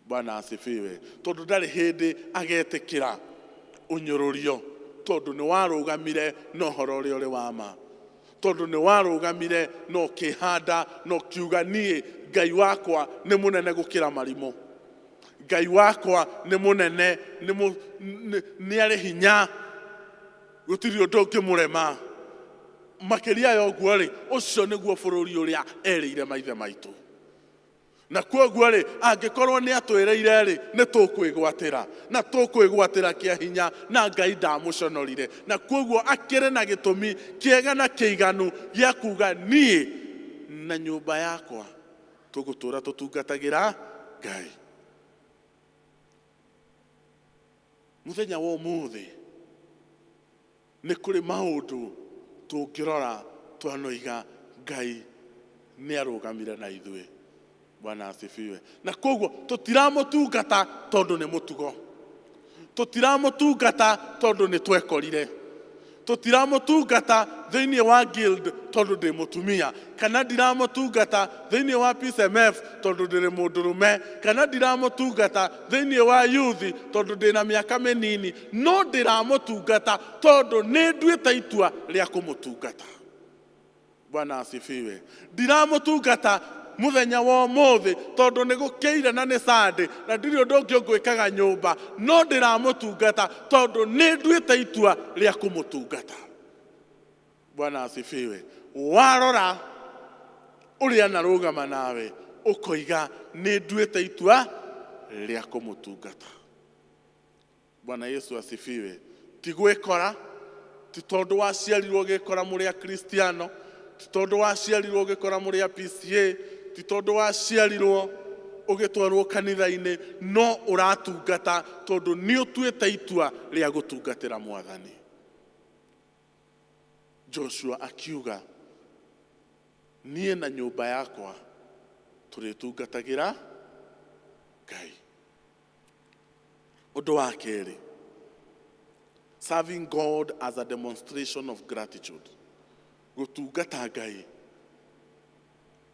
Bwana asifiwe. Tondũ ndarĩ hĩndĩ agetĩkĩra ũnyũrũrio, tondũ nĩ warũgamire na ũhoro ũrĩa ũrĩ wa ma, tondũ nĩ warũgamire na ũkĩhanda na ũkiuga, niĩ Ngai wakwa nĩ mũnene gũkĩra marimũ, Ngai wakwa nĩ mũnene, nĩ arĩ hinya, gũtirĩ ũndũ ũngĩmũrema. Makĩria ya ũguo rĩ, ũcio nĩguo bũrũri ũrĩa erĩire maithe maitũ, na kwoguo rĩ, angĩkorwo nĩ atwĩrĩire rĩ, nĩ tũkwĩgwatĩra na tũkwĩgwatĩra kĩa hinya, na Ngai ndamũconorire, na kwoguo akĩrĩ na gĩtũmi kĩega na kĩiganu gĩa kuga, niĩ na nyũmba yakwa tũgũtũra tũtungatagĩra Ngai. Mũthenya wa ũmũthĩ nĩ kũrĩ maũndũ tũngĩrora twanoiga Ngai nĩ arũgamire na ithuĩ. Bwana asifiwe. Na koguo tũtiramũtungata tondũ nĩ mũtugo, tũtiramũtungata tondũ nĩ twekorire, tũtiramũtungata thĩinĩ wa guild tondũ ndĩ mũtumia, kana ndiramũtungata thĩinĩ wa PCMF tondũ ndĩrĩ mũndũrũme, kana ndiramũtungata thĩinĩ wa youth tondũ ndĩna mĩaka mĩnini, no ndĩramũtungata tondũ nĩ nduĩte itua rĩa kũmũtungata. Bwana asifiwe. Ndiramũtungata mũthenya wa ũmũthĩ tondũ nĩ gũkĩire na nĩ Sunday na ndirĩ ũndũ ũngĩ ũngwĩkaga nyũmba, no ndĩramũtungata tondũ nĩ nduĩte itua rĩa kũmũtungata. Bwana asifiwe. Warora ũrĩa narũgama nawe, ũkoiga nĩ nduĩte itua rĩa kũmũtungata. Bwana Yesu asifiwe. Ti gwĩkora, ti tondũ waciarirwo ũgĩkora mũrĩ Akristiano, ti tondũ waciarirwo ũgĩkora mũrĩ a PCA, ti tondũ waciarirwo ũgĩtwarwo kanitha-inĩ, no ũratungata tondũ nĩ ũtuĩte itua rĩa gũtungatĩra Mwathani. Joshua akiuga, niĩ na nyũmba yakwa tũrĩtungatagĩra Ngai. Ũndũ wa kerĩ, serving God as a demonstration of gratitude, gũtungata Ngai.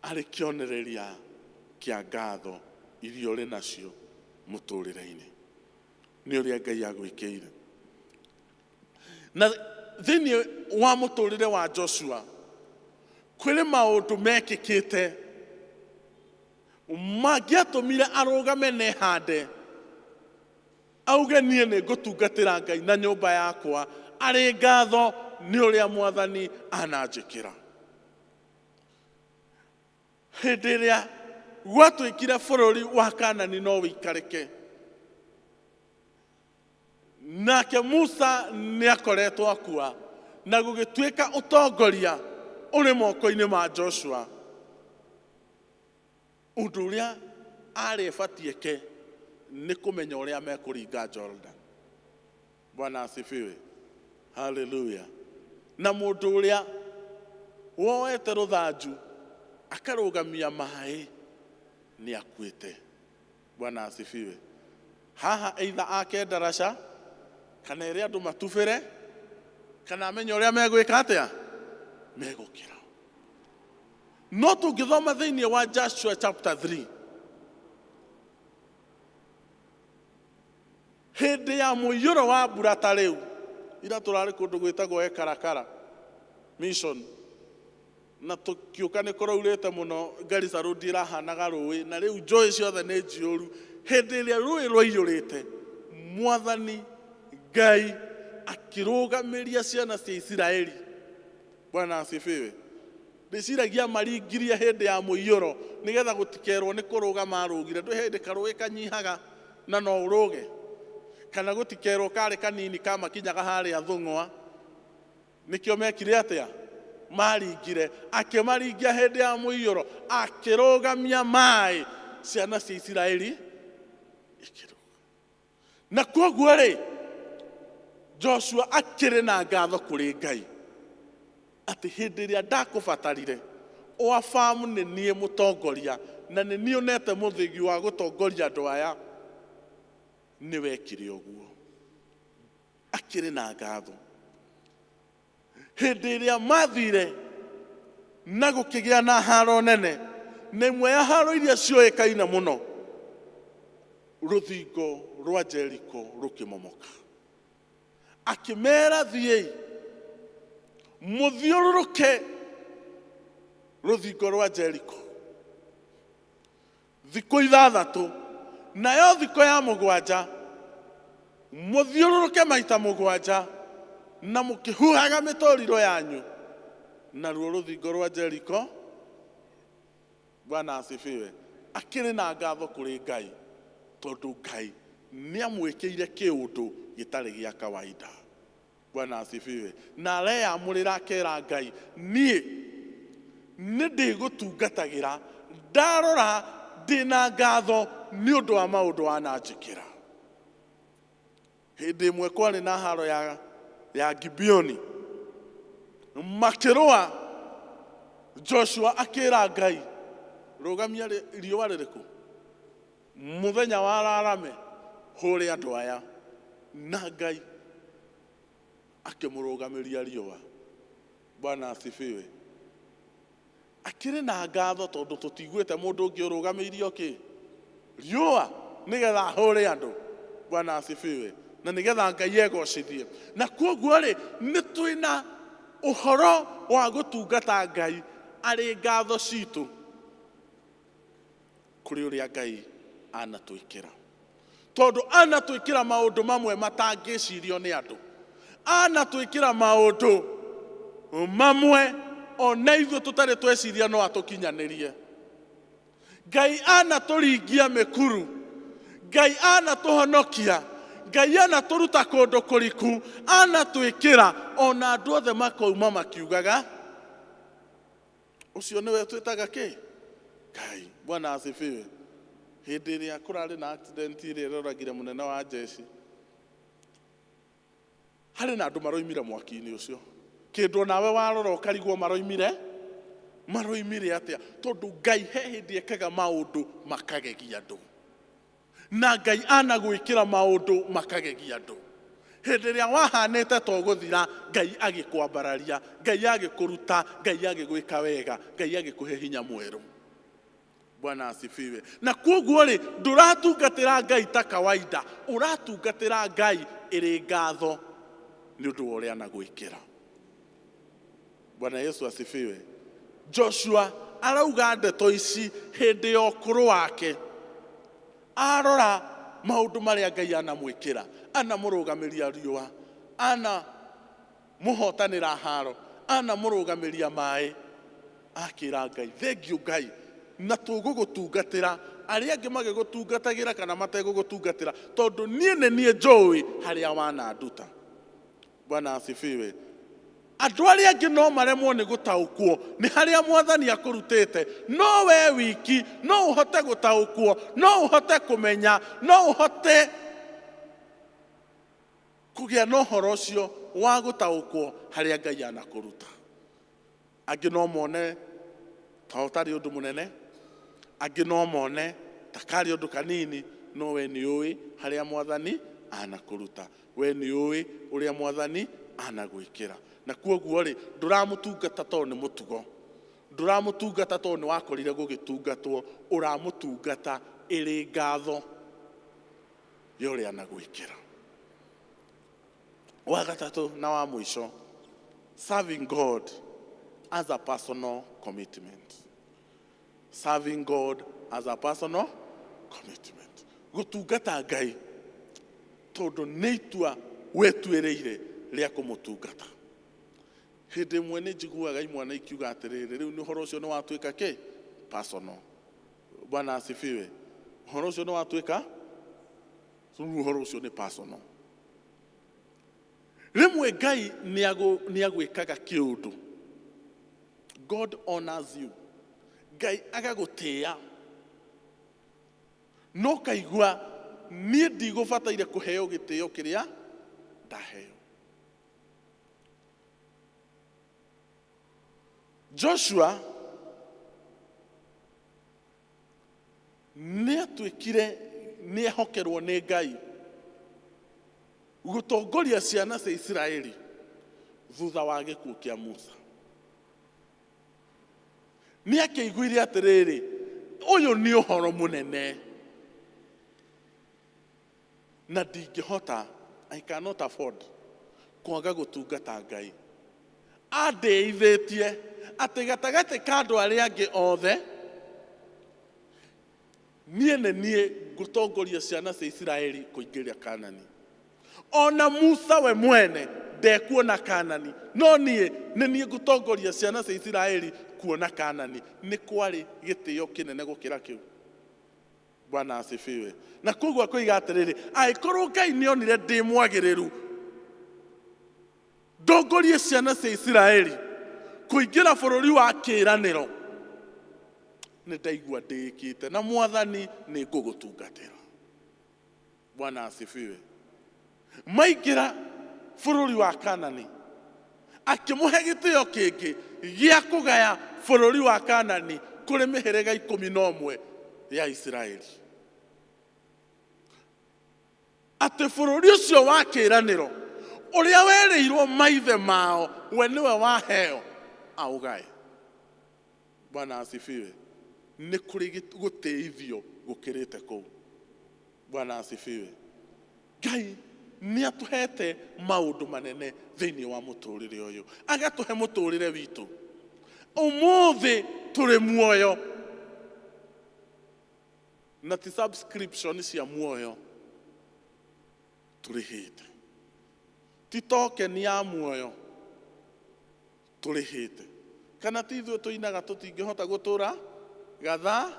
Arĩ kĩonereria kĩa ngatho iria ũrĩ nacio mũtũrĩre-inĩ nĩ ũrĩa Ngai agwĩkĩire. Na thĩinĩ wa mũtũrĩre wa Joshua kwĩrĩ maũndũ mekĩkĩte mangĩatũmire arũgame na ehande auge niĩ nĩ ngũtungatĩra Ngai na nyũmba yakwa arĩ ngatho nĩ ũrĩa mwathani ananjĩkĩra. Hĩndĩ ĩrĩa gwatuĩkire bũrũri wa Kanani no wĩikarĩke, nake Musa nĩ akoretwo akua, na gũgĩtuĩka ũtongoria ũrĩ moko-inĩ ma Joshua. Ũndũ ũrĩa arĩ batiĩ ke nĩ kũmenya ũrĩa mekũringa Jordan. Bwana asifiwe. Haleluya. Na mũndũ ũrĩa woete rũthanju akarũgamia maĩ nĩ akuĩte. Bwana asifiwe. Haha either ake ndaraca kana ere andũ matubĩre kana amenye ũrĩa megwĩka atĩa megũkĩra. No tũngĩthoma thĩinĩ wa Joshua chapter 3 Hĩndĩ ya mũiyũro wa mbura ta rĩu, ira tũrarĩ kũndũ gwĩtagwo Ekarakara Mission, na tũkĩũka nĩ kũraurĩte mũno, Garissa Road ĩrahanaga rũĩ, na rĩu njũĩ ciothe nĩ njiyũru. Hĩndĩ ĩrĩa rũĩ rwaiyũrĩte, Mwathani Ngai akĩrũgamĩria ciana cia Isiraeli. Bwana asifiwe. Ndĩciragia maringirie hĩndĩ ya mũiyũro nĩgetha gũtikerwo nĩ kũrũga marũgire. Ndũĩ hĩndĩ karũĩ kanyihaga na no ũrũge? Kana gũtikerwo karĩ kanini kamakinyaga harĩa thũng'wa. Nĩkĩo mekire atĩa? Maringire. Akĩmaringia hĩndĩ ya mũiyũro, akĩrũgamia maĩ, ciana cia Isiraeli ikĩrũga. Na kwoguo-rĩ, Joshua akĩrĩ na ngatho kũrĩ Ngai atĩ hĩndĩ ĩrĩa ndakũbatarire, ũafamu nĩ niĩ mũtongoria na nĩ niĩ ũnete mũthĩgi wa gũtongoria andũ aya, nĩ wekire ũguo. Akĩrĩ na ngatho. Hĩndĩ ĩrĩa mathire na gũkĩgĩa na haro nene, na ĩmwe ya haro iria cioĩkaine mũno, rũthingo rwa Jeriko rũkĩmomoka. Akĩmera, thiĩi mũthiũrũrũke rũthingo rwa Jeriko thikũ ithathatũ, nayo thikũ ya mũgwanja mũthiũrũrũke maita mũgwanja na mũkĩhuhaga mĩtũrirũ yanyu, naruo rũthingo rwa Jeriko. Bwana asifiwe. Akĩrĩ na ngatho kũrĩ Ngai tondũ Ngai nĩamwĩkĩire kĩũndũ gĩtarĩ gĩa kawaida. Bwana asifiwe. Na areyamũrĩra akera Ngai, niĩ nĩ ndĩgũtungatagĩra ndarora ndĩna ngatho nĩ ũndũ wa maũndũ wananjĩkĩra. Hĩndĩ ĩmwe kwarĩ na haro ya, ya Gibeoni, makĩrũa, Joshua akĩra Ngai, rũgamia riũa rĩrĩkũ? Mũthenya wa rarame hũre andũ aya. Na Ngai akĩmũrũgamĩria riũa. Bwana asifiwe. Akĩrĩ na ngatho tondũ tũtiguĩte mũndũ ũngĩ ũrũgamĩirio kĩ? Riũa nĩgetha ahũre andũ. Bwana asifiwe. Na nĩgetha Ngai egocithie. Na kwoguo rĩ, nĩ twĩna ũhoro wa gũtungata Ngai arĩ ngatho citũ kũrĩ ũrĩa Ngai anatwĩkĩra. Tondũ anatwĩkĩra maũndũ mamwe matangĩcirio nĩ andũ. Anatwĩkĩra maũndũ mamwe ona ithuĩ tũtarĩ tweciria no atũkinyanĩrie. Ngai anatũringia mĩkuru. Ngai anatũhonokia. Ngai anatũruta kũndũ kũriku. Anatwĩkĩra ona andũ othe makoima makiugaga ũcio nĩwe twĩtaga kĩ? Ngai. Bwana asifiwe. Hĩndĩ ĩrĩa kũrarĩ na accident ĩrĩa ĩroragire mũnene wa jeshi, harĩ na andũ maroimire mwaki-inĩ ũcio. Kĩndũ onawe warora ũkarigwo maroimire maroimire atĩa, tondũ Ngai he hĩndĩ ekaga maũndũ makagegia andũ. Na Ngai anagwĩkĩra maũndũ makagegia andũ. Hĩndĩ ĩrĩa wahanĩte ta ũgũthira, Ngai agĩkwambararia, Ngai agĩkũruta, Ngai agĩgwĩka wega, Ngai agĩkũhe hinya mwerũ. Bwana asifiwe. Na kwoguo rĩ, ndũratungatĩra Ngai ta kawaida, ũratungatĩra Ngai ĩrĩ ngatho nĩ ũndũ wa ũrĩa anagwĩkĩra. Bwana Yesu asifiwe. Joshua arauga ndeto ici hĩndĩ ya ũkũrũ wake. Arora maũndũ marĩa Ngai anamwĩkĩra, anamũrũgamĩria riũa, ana mũhotanĩra haro, anamũrũgamĩria maĩ, akĩra Ngai, thengiũ Ngai, na tũgũgũtungatĩra, arĩa angĩ magĩgũtungatagĩra kana mategũgũtungatĩra, tondũ niĩ nĩ niĩ njũĩ harĩa wananduta. Bwana asifiwe. Andũ arĩa angĩ no maremwo nĩ gũtaũkwo nĩ harĩa Mwathani akũrutĩte, no we wiki no ũhote gũtaũkwo, no ũhote kũmenya, no ũhote kũgĩa na ũhoro ũcio wa gũtaũkwo harĩa Ngai anakũruta. Angĩ no mone ta ũtarĩ ũndũ mũnene, angĩ no mone ta karĩ ũndũ kanini, no we nĩ ũĩ harĩa Mwathani anakũruta. We nĩ ũĩ ũrĩa Mwathani anagwĩkĩra. Na kwoguo rĩ, ndũramũtungata tondũ nĩ mũtugo. Ndũramũtungata tondũ nĩ wakorire gũgĩtungatwo, ũramũtungata ĩrĩ ngatho ya ũrĩa anagwĩkĩra. Wa gatatũ na wa mũico, serving God as a personal commitment. Serving God as a personal commitment. Gũtungata Ngai tondũ nĩ itua wetuĩrĩire rĩa kũmũtungata. Hĩndĩ ĩmwe nĩ njiguaga imwana ikiuga atĩrĩrĩ, rĩu nĩ ũhoro ũcio nĩ watuĩka kĩ? Personal. Bwana asifiwe. Ũhoro ũcio nĩ watuĩka rĩu ũhoro ũcio nĩ personal. Rĩmwe Ngai nĩ agwĩkaga kĩũndũ. God honors you. Ngai agagũtĩĩa. No kaigua niĩ ndigũbataire kũheo gĩtĩo kĩrĩa ndaheo. Joshua nĩ atuĩkire nĩ ehokerwo nĩ Ngai gũtongoria ciana cia Isiraeli thutha wa gĩkuũ kĩa Musa. Nĩ akĩiguire atĩrĩrĩ, ũyũ nĩ ũhoro mũnene na ndingĩhota, I cannot afford kwaga gũtungata Ngai. Andĩithĩtie atĩ gatagatĩ ka andũ arĩa angĩ othe, niĩ nĩ niĩ ngũtongoria ciana cia Isiraeli kũingĩria Kanani. Ona Musa we mwene ndekuona Kanani, no niĩ nĩ niĩ ngũtongoria ciana cia Isiraeli kuona Kanani. Nĩ kwarĩ gĩtĩo kĩnene gũkĩra kĩu. Bwana asifiwe. Na koguo akoiga atĩrĩrĩ, angĩkorwo Ngai nĩ onire ndĩ mwagĩrĩru ndongorie ciana cia Isiraeli kũingĩra bũrũri wa kĩĩranĩro, nĩ ndaigua ndĩĩkĩte na Mwathani nĩ ngũgũtungatĩra. Bwana asifiwe. Maingĩra bũrũri wa Kanani, akĩmũhe gĩtĩo kĩngĩ gĩa kũgaya bũrũri wa Kanani kũrĩ mĩhĩrĩga 11 ya Isiraeli. Atĩ bũrũri ũcio wa kĩĩranĩro ũrĩa werĩirwo maithe mao, we nĩwe waheo aũgae. Bwana asifiwe. Nĩ kũrĩ gũtĩithio gũkĩrĩte kũu. Bwana asifiwe. Ngai nĩ atũhete maũndũ manene thĩinĩ wa mũtũrĩre ũyũ, agatũhe mũtũrĩre witũ. Ũmũthĩ tũrĩ muoyo na ti subscription cia muoyo tũrĩhĩte, ti token ya muoyo tũrĩhĩte, kana ti ithuĩ tũinaga tũtingĩhota gũtũra gathaa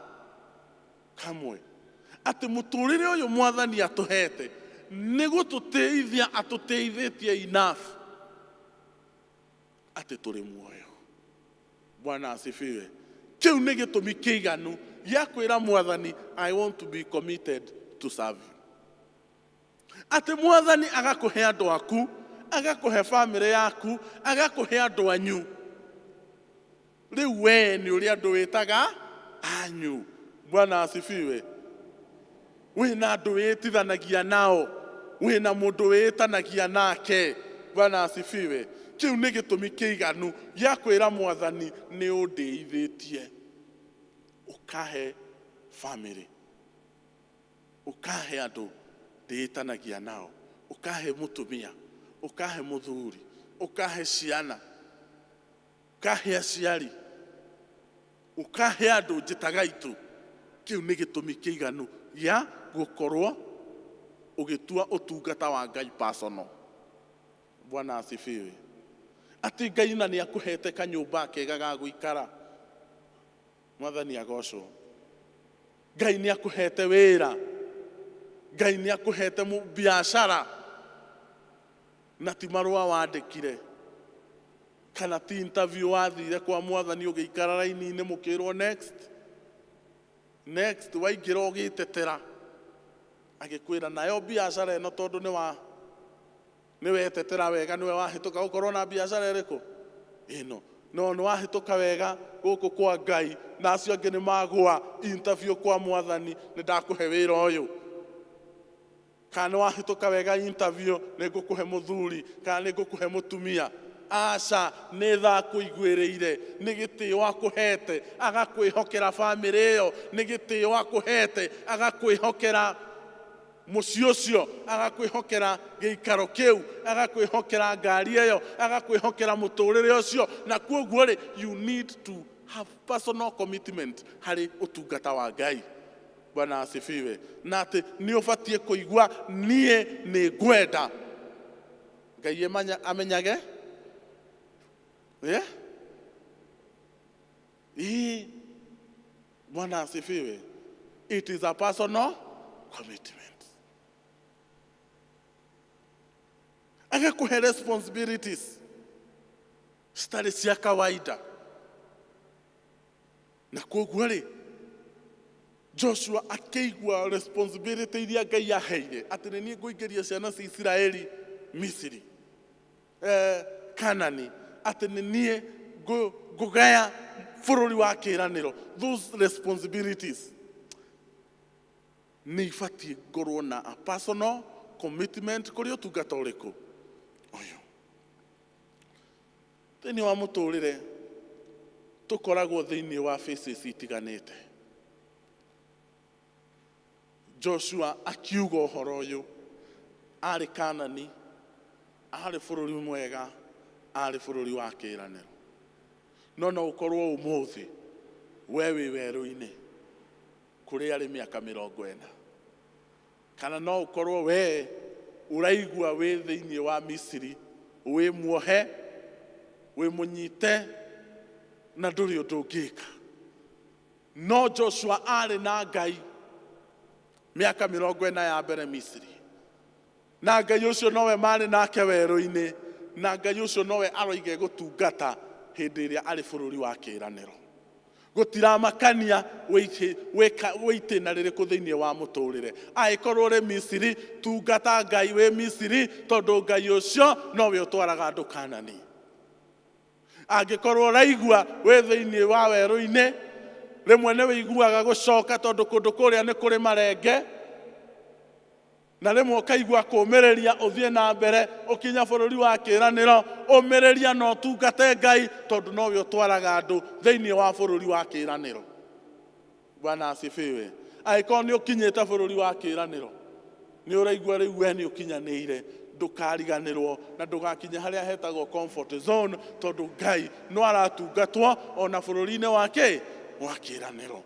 kamwe. Atĩ mũtũrĩre ũyũ Mwathani atũhete nĩ gũtũtĩithia atũtĩithĩtie enough atĩ tũrĩ muoyo. Bwana asifiwe. Kĩu nĩ gĩtũmi kĩiganu gĩa kwĩra Mwathani, I want to be committed to serve you. Atĩ Mwathani agakũhe andũ aku, agakũhe bamĩrĩ yaku, agakũhe andũ anyu. Rĩu we nĩ ũrĩa andũ wĩtaga anyu. Bwana asifiwe. Wĩna andũ wĩtithanagia nao, wĩna mũndũ wĩtanagia nake. Bwana asifiwe. Kĩu nĩ gĩtũmi kĩiganu gĩa kwĩra Mwathani nĩ ũndĩithĩtie, ũkahe Family, ũkahe andũ ndĩĩtanagia nao, ũkahe mũtumia, ũkahe mũthuri, ũkahe ciana, ũkahe aciari, ũkahe andũ njĩtaga itũ. Kĩu nĩ gĩtũmi kĩiganu gĩa gũkorwo ũgĩtua ũtungata wa Ngai personal. Bwana asifiwe. Atĩ Ngai na nĩ akũhete kanyũmba kega ga gũikara. Mwathani agocwo. Ngai nĩ akũhete wĩra. Ngai nĩ akũhete biacara na ti marũa wandĩkire kana ti interview wathire kwa Mwathani ũgĩikara raini-inĩ mũkĩrwo next next, waingĩra ũgĩtetera agĩkwĩra nayo biacara ĩno tondũ nĩ wa nĩ wetetera wega nĩwe wahĩtũka gũkorwo na biacara ĩrĩkũ ĩno, no nĩ wahĩtũka wega gũkũ kwa Ngai na acio angĩ nĩ magũa interview kwa Mwathani, nĩ ndakũhe wĩra ũyũ. Kana nĩ wahĩtũka wega interview, nĩ ngũkũhe mũthuri kana nĩ ngũkũhe mũtumia. Aca, nĩ tha akũiguĩrĩire, nĩ gĩtĩo akũhete agakwĩhokera bamĩrĩ ĩyo, nĩ gĩtĩo akũhete agakwĩhokera mũciĩ ũcio, agakwĩhokera gĩikaro kĩu, agakwĩhokera ngari ĩyo, agakwĩhokera mũtũrĩre ũcio. Na kuoguo rĩ, you need to have personal commitment harĩ ũtungata wa Ngai. Bwana asifiwe. Na atĩ nĩ ũbatiĩ kũigua niĩ nĩ ngwenda Ngai amenyage. Yeah? Ii. Bwana asifiwe. It is a personal commitment. Agakũhe responsibilities citarĩ cia kawaida. Na koguo rĩ, Joshua akĩigua responsibility iria Ngai aheire atĩ nĩ niĩ ngũingĩria ciana cia Isiraeli Misiri, Kanani, atĩ nĩ niĩ ngũgaya bũrũri wa kĩĩranĩro. Those responsibilities nĩ ibatiĩ ngorwo na a personal commitment kũrĩ ũtungata ũrĩkũ ũyũ. Thĩinĩ wa mũtũrĩre tũkoragwo thĩinĩ wa phases itiganĩte. Joshua akiuga ũhoro ũyũ arĩ Kanani, arĩ bũrũri mwega, arĩ bũrũri wa kĩĩranĩro. No no ũkorwo ũmũthĩ we wĩ werũ-inĩ kũrĩa arĩ mĩaka 40, kana no ũkorwo we ũraigua wĩ thĩinĩ wa Misiri, wĩ muohe, wĩ mũnyite na ndũrĩ ũndũ ũngĩka. No Joshua arĩ na Ngai mĩaka 40 ya mbere Misiri, na Ngai ũcio nowe marĩ nake werũ-inĩ, na Ngai ũcio nowe aroiga gũtungata hĩndĩ ĩrĩa arĩ bũrũri wa kĩĩranĩro. Gũtiramakania wĩ itĩna rĩrĩkũ thĩinĩ wa mũtũrĩre. Angĩkorwo ũrĩ Misiri, tungata Ngai wĩ Misiri, tondũ Ngai ũcio nowe ũtwaraga andũ Kanani. Angĩkorwo ũraigua wĩ thĩinĩ wa werũ-inĩ, rĩmwe nĩ wĩiguaga gũcoka tondũ kũndũ kũrĩa nĩ kũrĩ marenge, na rĩmwe ũkaigua kũũmĩrĩria ũthiĩ na mbere ũkinya bũrũri wa kĩĩranĩro, ũmĩrĩria na ũtungate Ngai tondũ nowe ũtwaraga andũ thĩinĩ wa bũrũri wa kĩĩranĩro. Bwana asifiwe. Angĩkorwo nĩ ũkinyĩte bũrũri wa kĩĩranĩro, nĩ ũraigua rĩu we nĩ ũkinyanĩire, ndũkariganĩrwo na ndũgakinye harĩa hetagwo comfort zone, tondũ Ngai no aratungatwo ona bũrũri-inĩ wa kĩ wa kĩĩranĩro.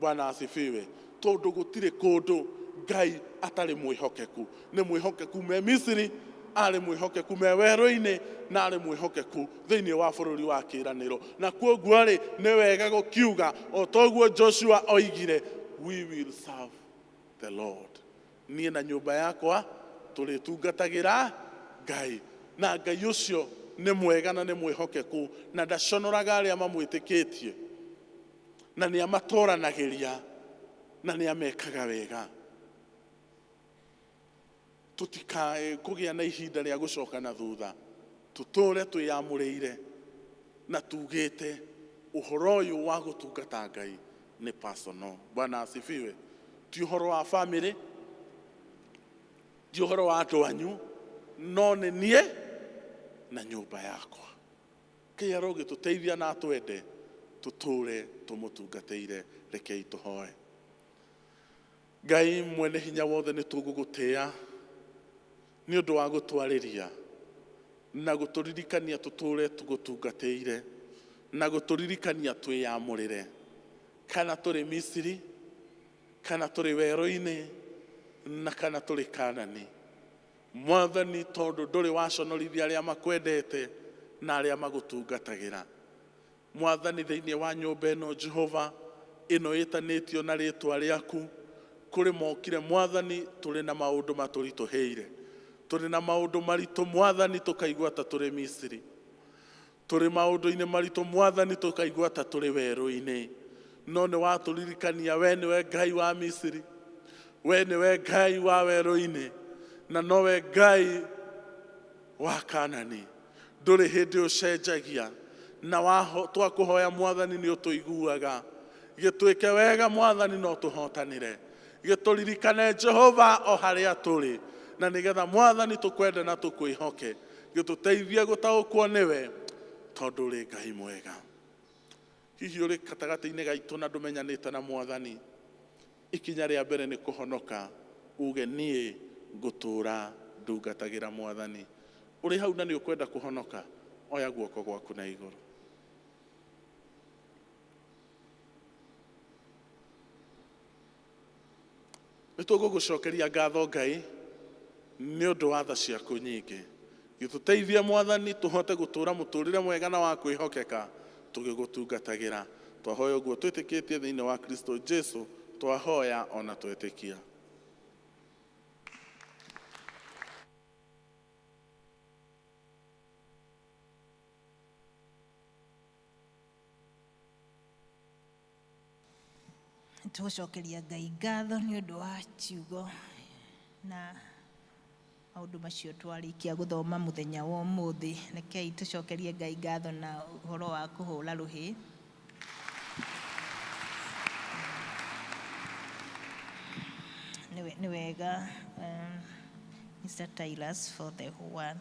Bwana asifiwe. Tondũ gũtirĩ kũndũ Ngai atarĩ mwĩhokeku. Nĩ mwĩhokeku me Misiri, arĩ mwĩhokeku me werũ-inĩ, na arĩ mwĩhokeku thĩinĩ wa bũrũri wa kĩĩranĩro. Na kuoguo rĩ, nĩ wega gũkiuga o toguo Joshua oigire, we will serve the Lord. Niĩ na nyũmba yakwa tũrĩtungatagĩra Ngai. Na Ngai ũcio nĩ mwega na nĩ mwĩhokeku, na ndaconoraga arĩa mamwĩtĩkĩtie, na nĩ amatoranagĩria, na nĩ amekaga wega. Tũtikae kũgĩa na ihinda rĩa gũcoka na thutha, tũtũre twĩyamũrĩire na tugĩte ũhoro ũyũ wa gũtungata Ngai nĩ personal. Bwana asifiwe. Ti ũhoro wa family, ti ũhoro wa andũ anyu, no nĩ niĩ na nyũmba yakwa. Ngai arogĩtũteithia na atwende tũtũre tũmũtungatĩire. Rekei tũhoe. Ngai mwene hinya wothe nĩ tũgũgũtĩa nĩ ũndũ wa gũtwarĩria na gũtũririkania tũtũre tũgũtungatĩire na gũtũririkania twĩyamũrĩre, kana tũrĩ Misiri, kana tũrĩ werũ-inĩ, na kana tũrĩ Kanani. Mwathani, tondũ ndũrĩ waconorithia arĩa makwendete na arĩa magũtungatagĩra. Mwathani, thĩinĩ wa nyũmba ĩno Jehova ĩno ĩtanĩtio na rĩtwa rĩaku, kũrĩ mokire Mwathani tũrĩ na maũndũ matũritũhĩire, tũrĩ na maũndũ maritũ Mwathani tũkaigua ta tũrĩ Misiri, tũrĩ maũndũ-inĩ maritũ Mwathani tũkaigua ta tũrĩ werũ-inĩ, no nĩ watũririkania we nĩwe Ngai wa Misiri, we nĩwe Ngai wa werũ-inĩ, na nowe Ngai wa Kanani. Ndũrĩ hĩndĩ ũcenjagia, na twakũhoya Mwathani nĩ ũtũiguaga. Gĩtwĩke wega Mwathani no tũhotanĩre, gĩtũririkane Jehova o harĩa tũrĩ, na nĩgetha Mwathani tũkwende na tũkwĩhoke, gĩtũteithie gũtaũkwo nĩwe, tondũ ũrĩ Ngai mwega. Hihi ũrĩ gatagatĩ-inĩ gaitũ na ndũmenyanĩte na Mwathani, ikinya rĩa mbere nĩ kũhonoka, uge niĩ ngũtũra ndungatagĩra Mwathani. Ũrĩ hau na nĩ ũkwenda kũhonoka, oya guoko gwaku na igũrũ. Nĩ tũgũgũcokeria ngatho Ngai nĩ ũndũ wa tha ciaku nyingĩ. Gĩtũteithie Mwathani tũhote gũtũra mũtũrĩre mwega na wa kwĩhokeka tũgĩgũtungatagĩra. Twahoya ũguo twĩtĩkĩtie thĩinĩ wa Kristo Jesu, twahoya ona twetĩkia. Tũgũcokeria Ngai ngatho nĩ ũndũ wa ciugo na maũndũ macio twarĩkia gũthoma mũthenya wa ũmũthĩ. Rekei tũcokerie Ngai ngatho na ũhoro wa kũhũra rũhĩ. Nĩ wega, Mr. Tylas for the word.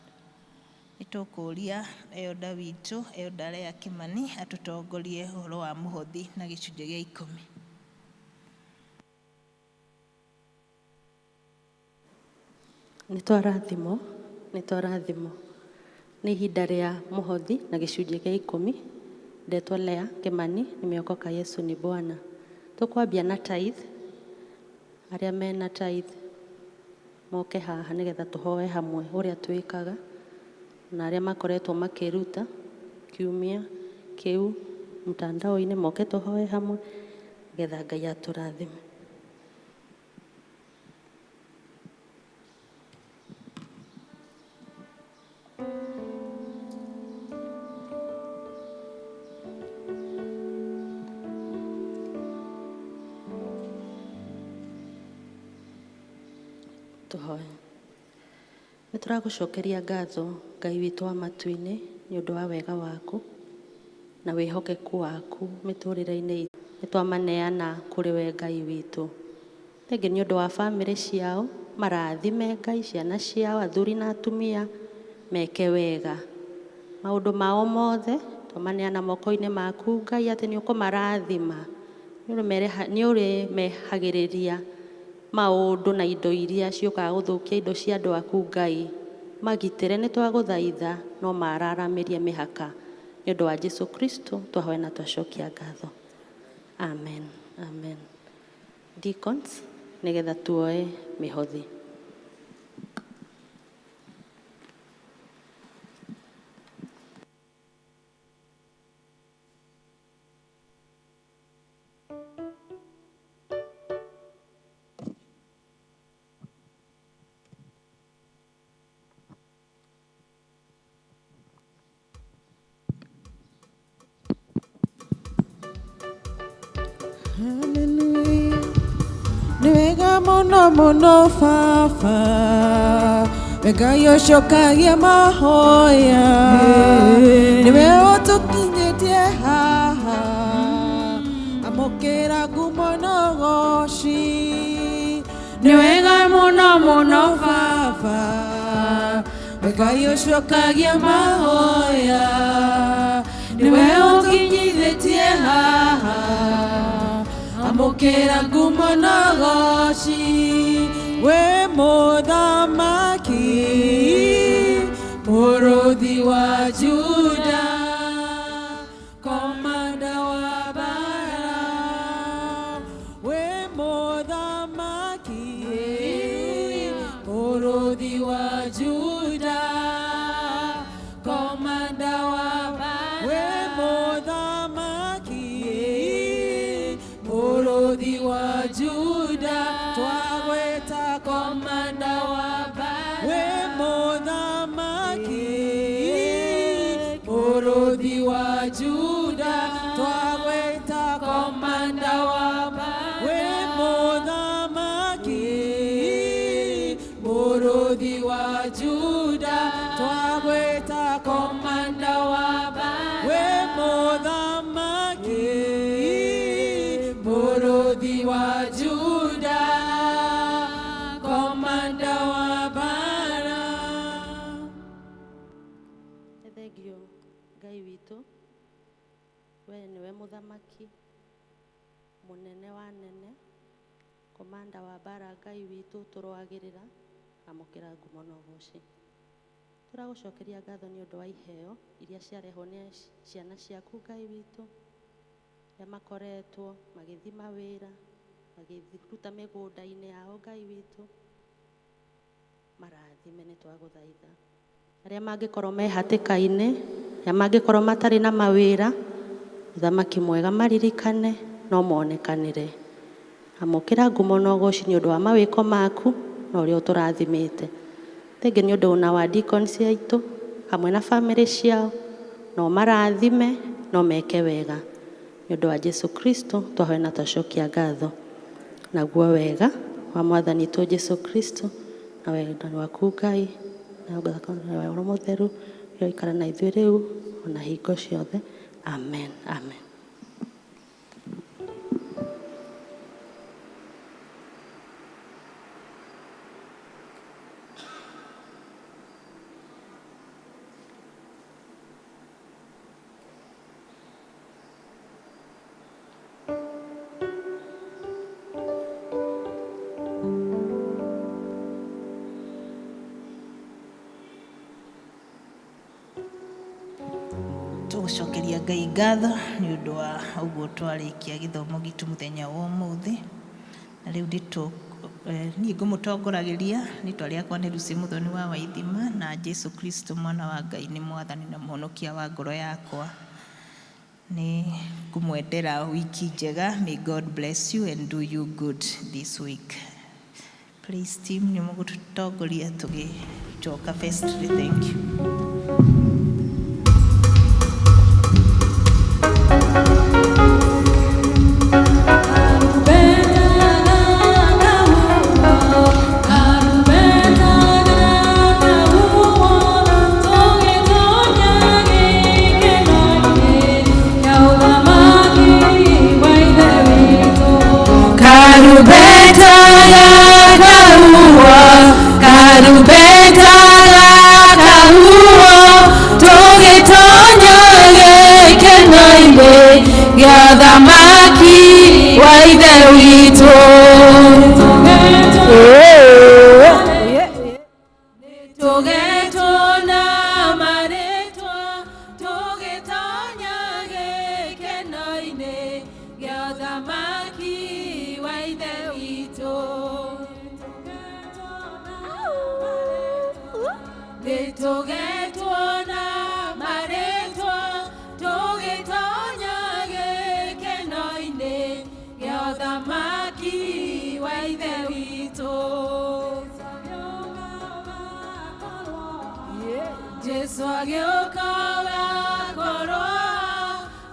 Nĩ tũkũria elder witũ, Elder Lea Kimani, atũtongorie ũhoro wa mũhothi na gĩcunjĩ gĩa 10. Nĩ twarathimwo, nĩ twarathimwo. Nĩ ihinda rĩa mũhothi na gĩcunjĩ gĩa 10. Ndetwo Lea Kimani, nimeokoka Yesu ni Bwana. Tũkwambia na tithe. Arĩa mena tithe moke haha nĩgetha tũhoe hamwe ũrĩa twĩkaga, na arĩa makoretwo makĩruta kiumia kĩu mtandao-inĩ moke tũhoe hamwe nĩgetha Ngai atũrathime. Tũhoe. Nĩ tũragũcokeria ngatho Ngai witũ wa matu-inĩ nĩ ũndũ wa wega waku na wĩhokeku waku mĩtũrĩre-inĩ itũ. Nĩ twamaneana kũrĩ we Ngai witũ. Thengi nĩ ũndũ wa bamĩrĩ ciao, marathime Ngai, ciana ciao, athuri na atumia, meke wega. Maũndũ mao mothe twamaneana moko-inĩ maku Ngai atĩ nĩ ũkũmarathima, nĩ ũrĩmehagĩrĩria maũndũ na indo iria ciũkaga gũthũkia indo cia andũ aku Ngai. Magitĩre nĩ twagũthaitha no mararamĩrie mĩhaka. Nĩ ũndũ wa Jesu Kristo twahoya na twacokia ngatho. Amen. Amen. Deacons, nĩgetha tuoe mĩhothi. Hallelujah. Nĩ wega mũno mũno baba, Ngai ũcokagia mahoya, nĩwe ũtũkinyĩtie haha, amũkĩra ngumo na ũgoci. Nĩ wega mũno mũno baba, Ngai ũcokagia mahoya, nĩwe ũkinyithĩtie haha, Amũkĩra ngumo na ũgoci, wĩ mũthamaki, mũrũthi wa Juda, komanda wa mbara, wĩ mũthamaki, mũrũthi wa Juda, komanda wa mbara, wĩ mũthamaki, mũrũthi wa Juda, twagwĩta komanda wa mbara, wĩ mũthamaki, mũrũthi wa Juda, twagwĩta komanda wa mbara, wĩ mũthamaki, mũrũthi wa Juda, twagwĩta komanda wa mbara, wĩ mũthamaki, mũrũthi wa Juda, komanda wa mbara. Nĩ thengio Ngai witũ, we nĩwe mũthamaki mũnene wa nene, komanda wa mbara. Ngai witũ tũroagĩrĩra, amũkĩra ngumo na ũgoci. Tũragũcokeria ngatho nĩ ũndũ wa iheo iria ciarehwo nĩ ciana ciaku, Ngai witũ, arĩa makoretwo magĩthiĩ mawĩra, magĩruta mĩgũnda-inĩ yao. Ngai witũ, marathime, nĩ twagũthaitha. Arĩa mangĩkorwo me hatĩka-inĩ, arĩa mangĩkorwo matarĩ na mawĩra, mũthamaki mwega, maririkane no monekanĩre. Amũkĩra ngumo na ũgoci nĩ ũndũ wa mawĩko maku na ũrĩa ũtũrathimĩte. Thengiũ nĩ ũndũ na wa deacons aitũ hamwe na bamĩrĩ ciao, no marathime, no meke wega. Nĩ ũndũ wa Jesu Kristo twahoya na twacokia ngatho. Naguo wega wa Mwathani witũ Jesu Kristo na wendani waku Ngai na Roho Mũtheru ũroikara na ithuĩ rĩu ona hingo ciothe. Amen, amen. Tũgũcokeria Ngai ngatho nĩ ũndũ wa ũguo twarĩkia gĩthomo gitũ mũthenya wa ũmũthĩ. Na rĩu niĩ ngũmũtongoragĩria, rĩtwa rĩakwa nĩ Lucy Mũthoni wa Waithima, na Jesu Kristo mwana wa Ngai nĩ mwathani na mũhonokia wa ngoro yakwa. Nĩ ngũmwendera wiki njega. May God bless you and do you good this week. Please team, nĩ mũgũtũtongoria tũgĩcoka vestry. Thank you. Karumbeta gakahuhwo, karumbeta gakahuhwo, tũgĩtonya gĩkeno-inĩ gĩa ũthamaki wa Ithe witũ. Tũgetwo na marĩtwa, tũgĩtonya gĩkeno-inĩ gĩa ũthamaki wa Ithe witũ. Nĩtũgetwo na marĩtwa, tũgĩtonya gĩkeno-inĩ gĩa ũthamaki wa Ithe witũ. Jesu agĩũka ũgakorwo,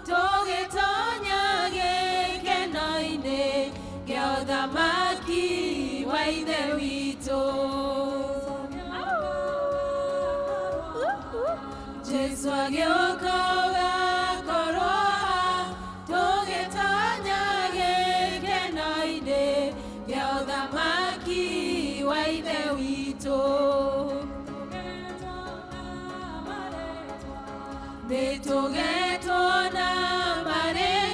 tũgĩtonya gĩkeno-inĩ gĩa ũthamaki wa Ithe witũ. Jesu agĩũka ũgakorwo, tũgĩtonya gĩkeno-inĩ gĩa ũthamaki wa Ithe witũ. Nĩtũgetwo.